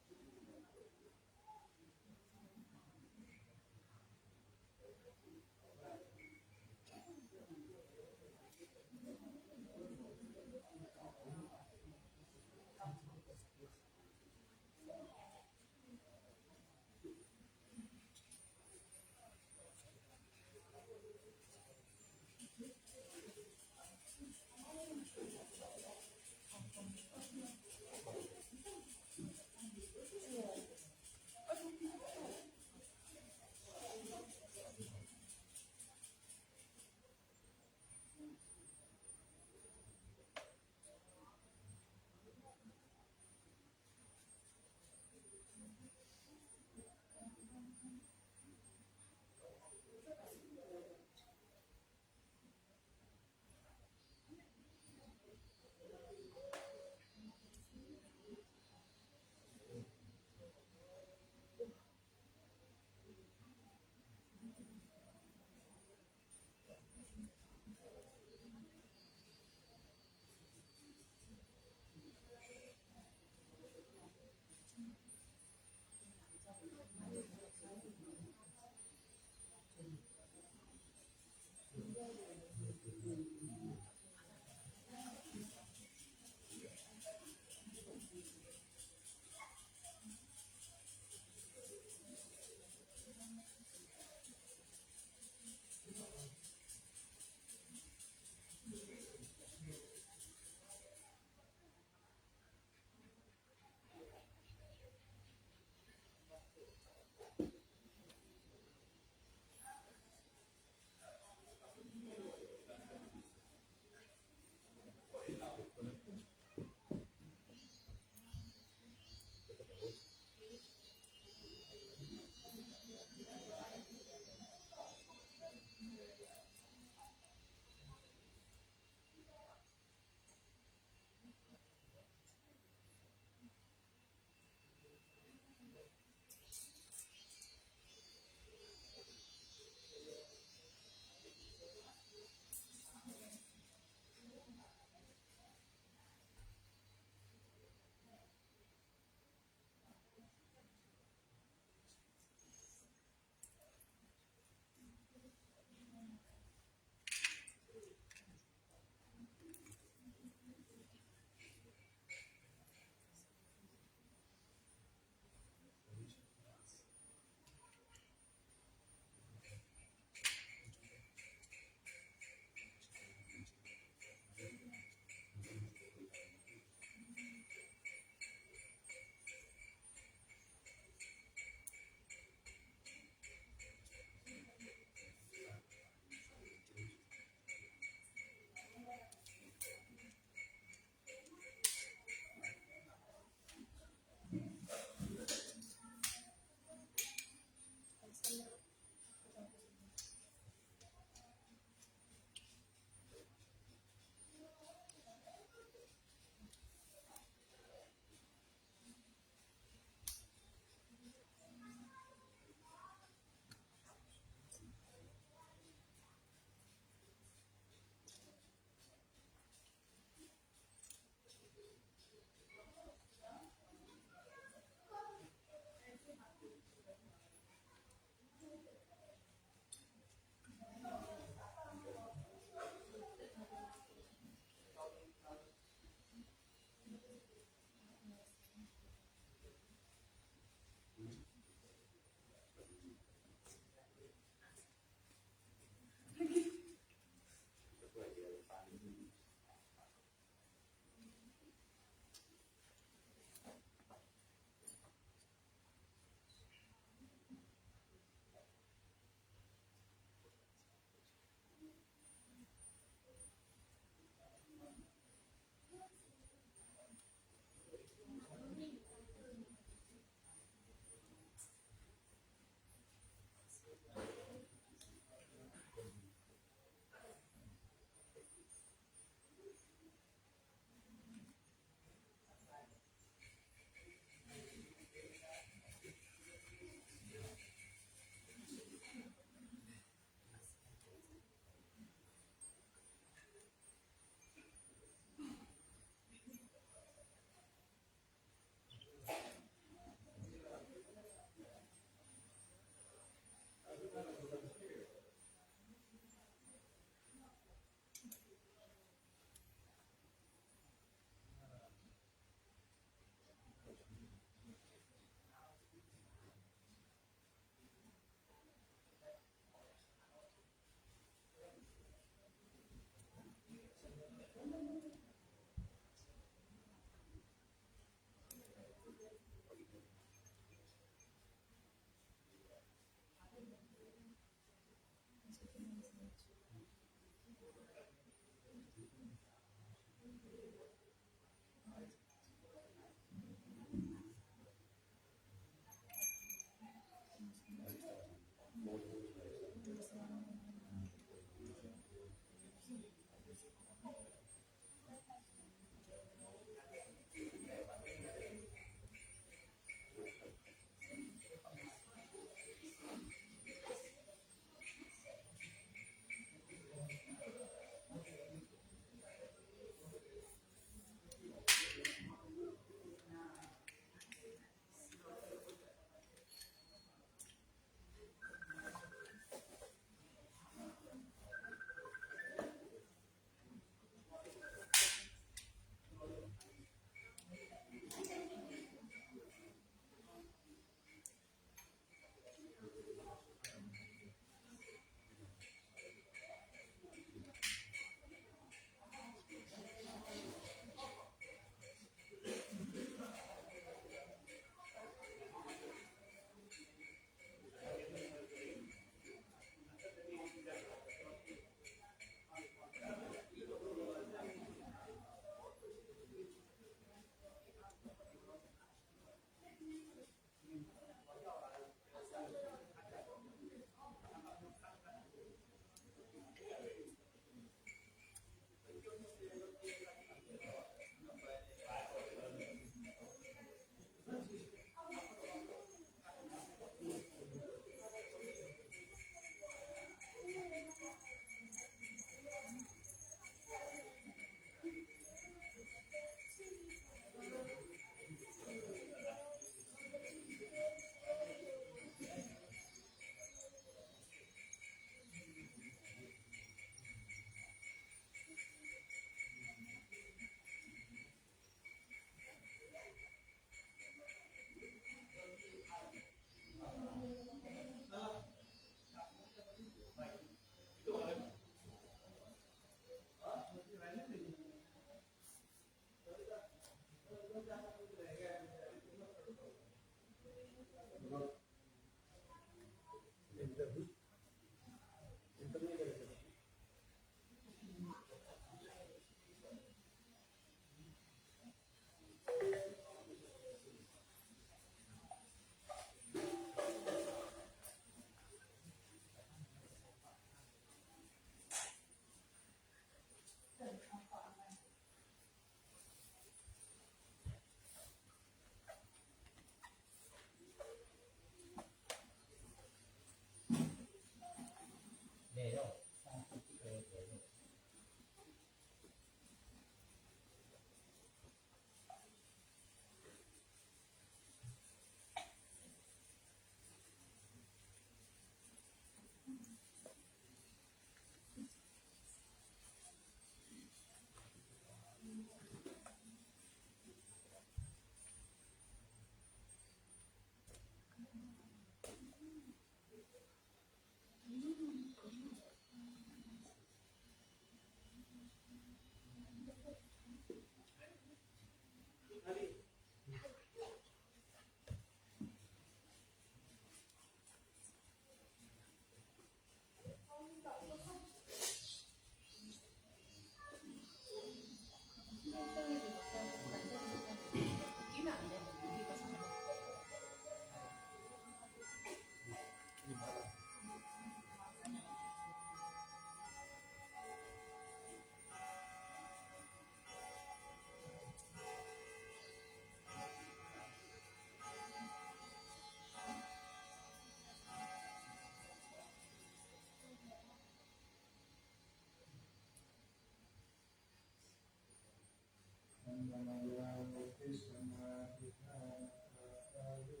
Samāyāvati samādhiṭṭhānagāthāyo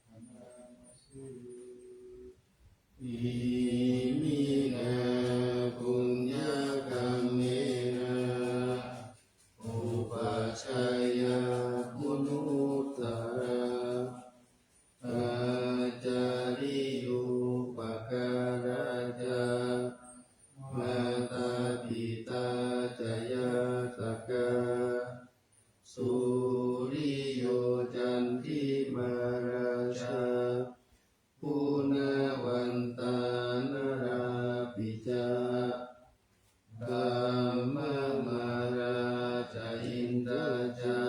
bhaṇāma se. Iminā puññakammena upajjhāyā guṇuttarā ācariyūpakārā ca mātā pitā ca ñātakā suriyo candimā rājā guṇavantā narāpi ca brahmamārā ca indā ca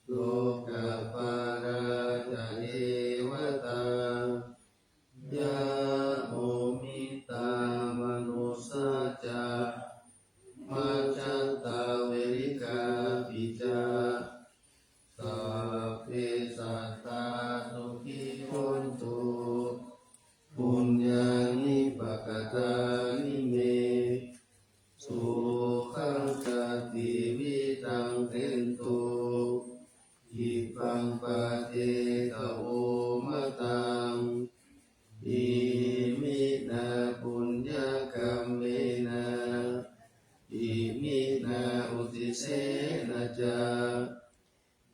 lokapālā ca devatā yamo mittā manussā ca majjhattā verikāpi ca sabbe sattā sukhī hontu puññāni pakatāni me sukhañca tividhaṃ dentu khippaṃ pāpetha vomataṃ. Iminā puññakammena iminā uddisena ca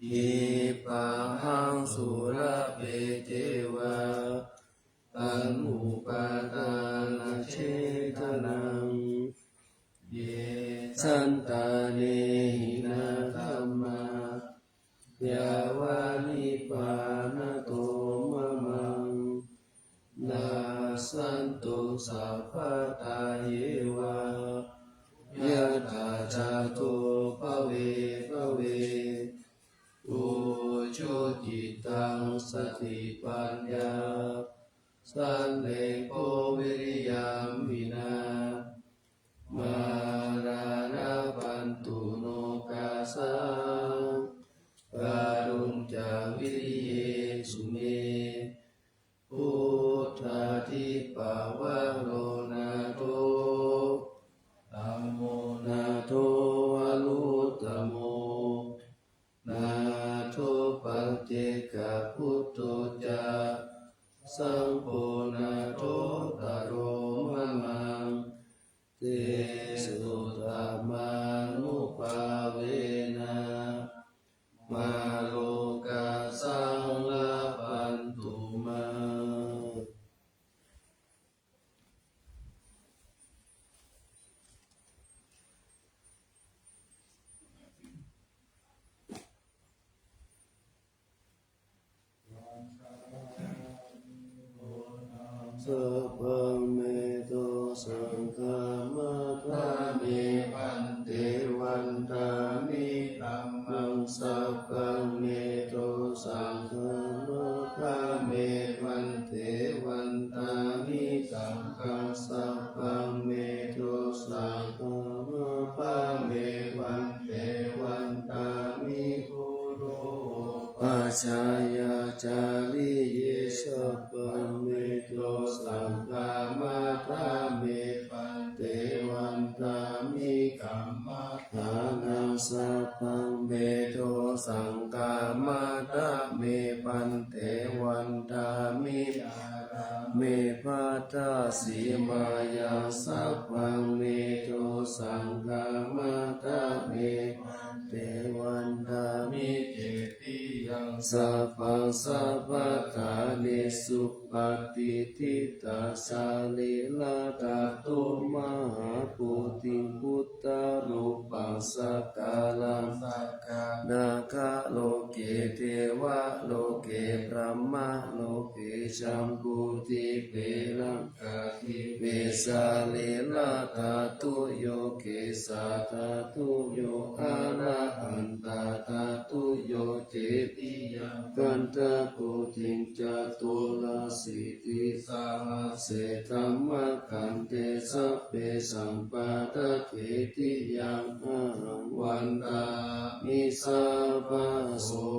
khippāhaṃ sulabhe ceva taṇhupādānachedanaṃ. Ye santāne hinā dhammā yāva nibbānato mamaṃ nassantu sabbadā yeva yattha jāto bhave bhave. Ujucittaṃ satipaññā sallekho viriyamhinā mārā labhantu nokāsaṃ kātuñca viriyesu me. Buddhādhipavaro nātho dhammo nātho varuttamo nātho paccekabuddho ca saṅgho nāthottaro mamaṃ. Tesottamānubhāvena mārokāsaṃ labhantu mā. Sabbaṃ me dosaṃ khamatha me bhante, vandāmi dhammaṃ. Sabbaṃ me dosaṃ khamatha me bhante, vandāmi saṅghaṃ. Sabbaṃ me dosaṃ khamatha me bhante, vandāmi guru upajjhāyācariye. Sabbaṃ me dosaṃ khamatha me bhante, vandāmi kammaṭṭhānaṃ. Sabbaṃ me dosaṃ khamatha me bhante, vandāmi ārāme bhaddasīmāyaṃ. Sabbaṃ me dosaṃ khamatha me bhante, vandāmi cetiyaṃ. Sabbaṃ sabbaṭṭhānesu patiṭṭhitā sarīradhātu mahābodhiṃ buddharūpaṃ sakalaṃ sakkā nāgaloke devaloke brahmaloke jambudīpe laṅkādīpe sarīradhātuyo kesādhātuyo arahantāthātuyo cetiyaṃ gandhakuṭiṃ caturāsītisahassaṃ dhammakkhandhe sabbesaṃ paṭṭhacetiyaṃ ahaṃ vandāmi sabbaso.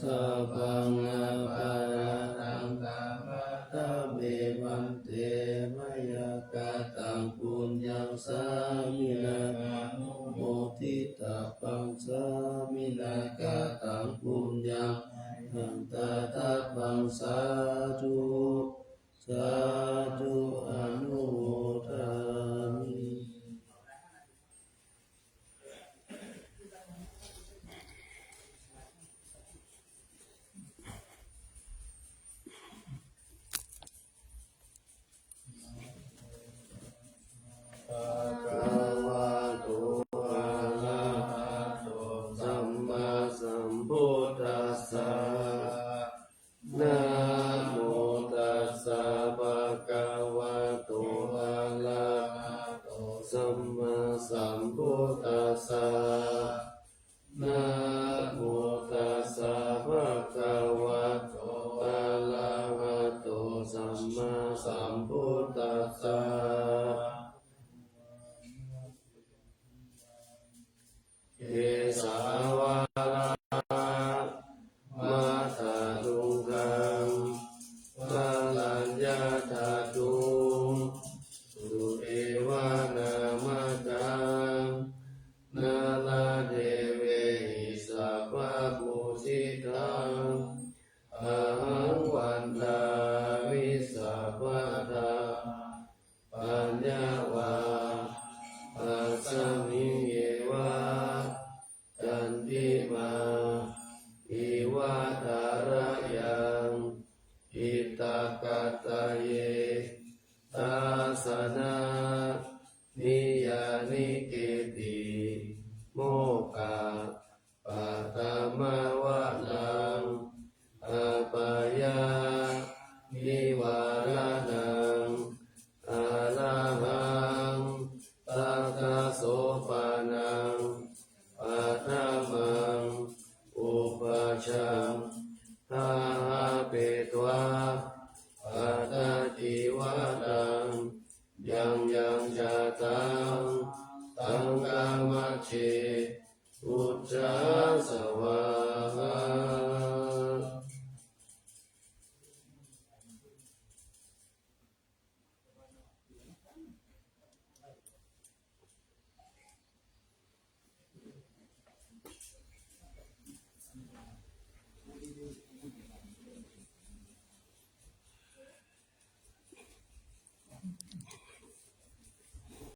sabbaṃ aparādhaṃ khamatha me bhante, mayā kataṃ puññaṃ sāminā anumoditabbaṃ, sāminā kataṃ puññaṃ mayhaṃ dātabbaṃ, sādhu sādhu anumodāmi. Bhagavato arahato sammāsambuddhassa. Namo tassa bhagavato arahato sammāsambuddhassa. Namo tassa bhagavato arahato sammāsambuddhassa. Kesavādaṃ vātatuṅgaṃ balaññatatuṃ, sudevanāmakaṃ nāḷadevehi sabbapūjitaṃ, ahaṃ vandāmi sabbadā. Paññā vā asmiṃ yeva candimā iva thārayaṃ, hitakkattaye dassanā niyyānike'ti mokkhapaddamavaraṃ apāyanivāraṇaṃ arahaṃ sakkasopaṇaṃ paṭhamaṃ upajjhaṃ āhāpetvā pattacīvaraṃ, yaṃ yaṃ jātaṃ saṅghamajjhe uṭṭhāsavā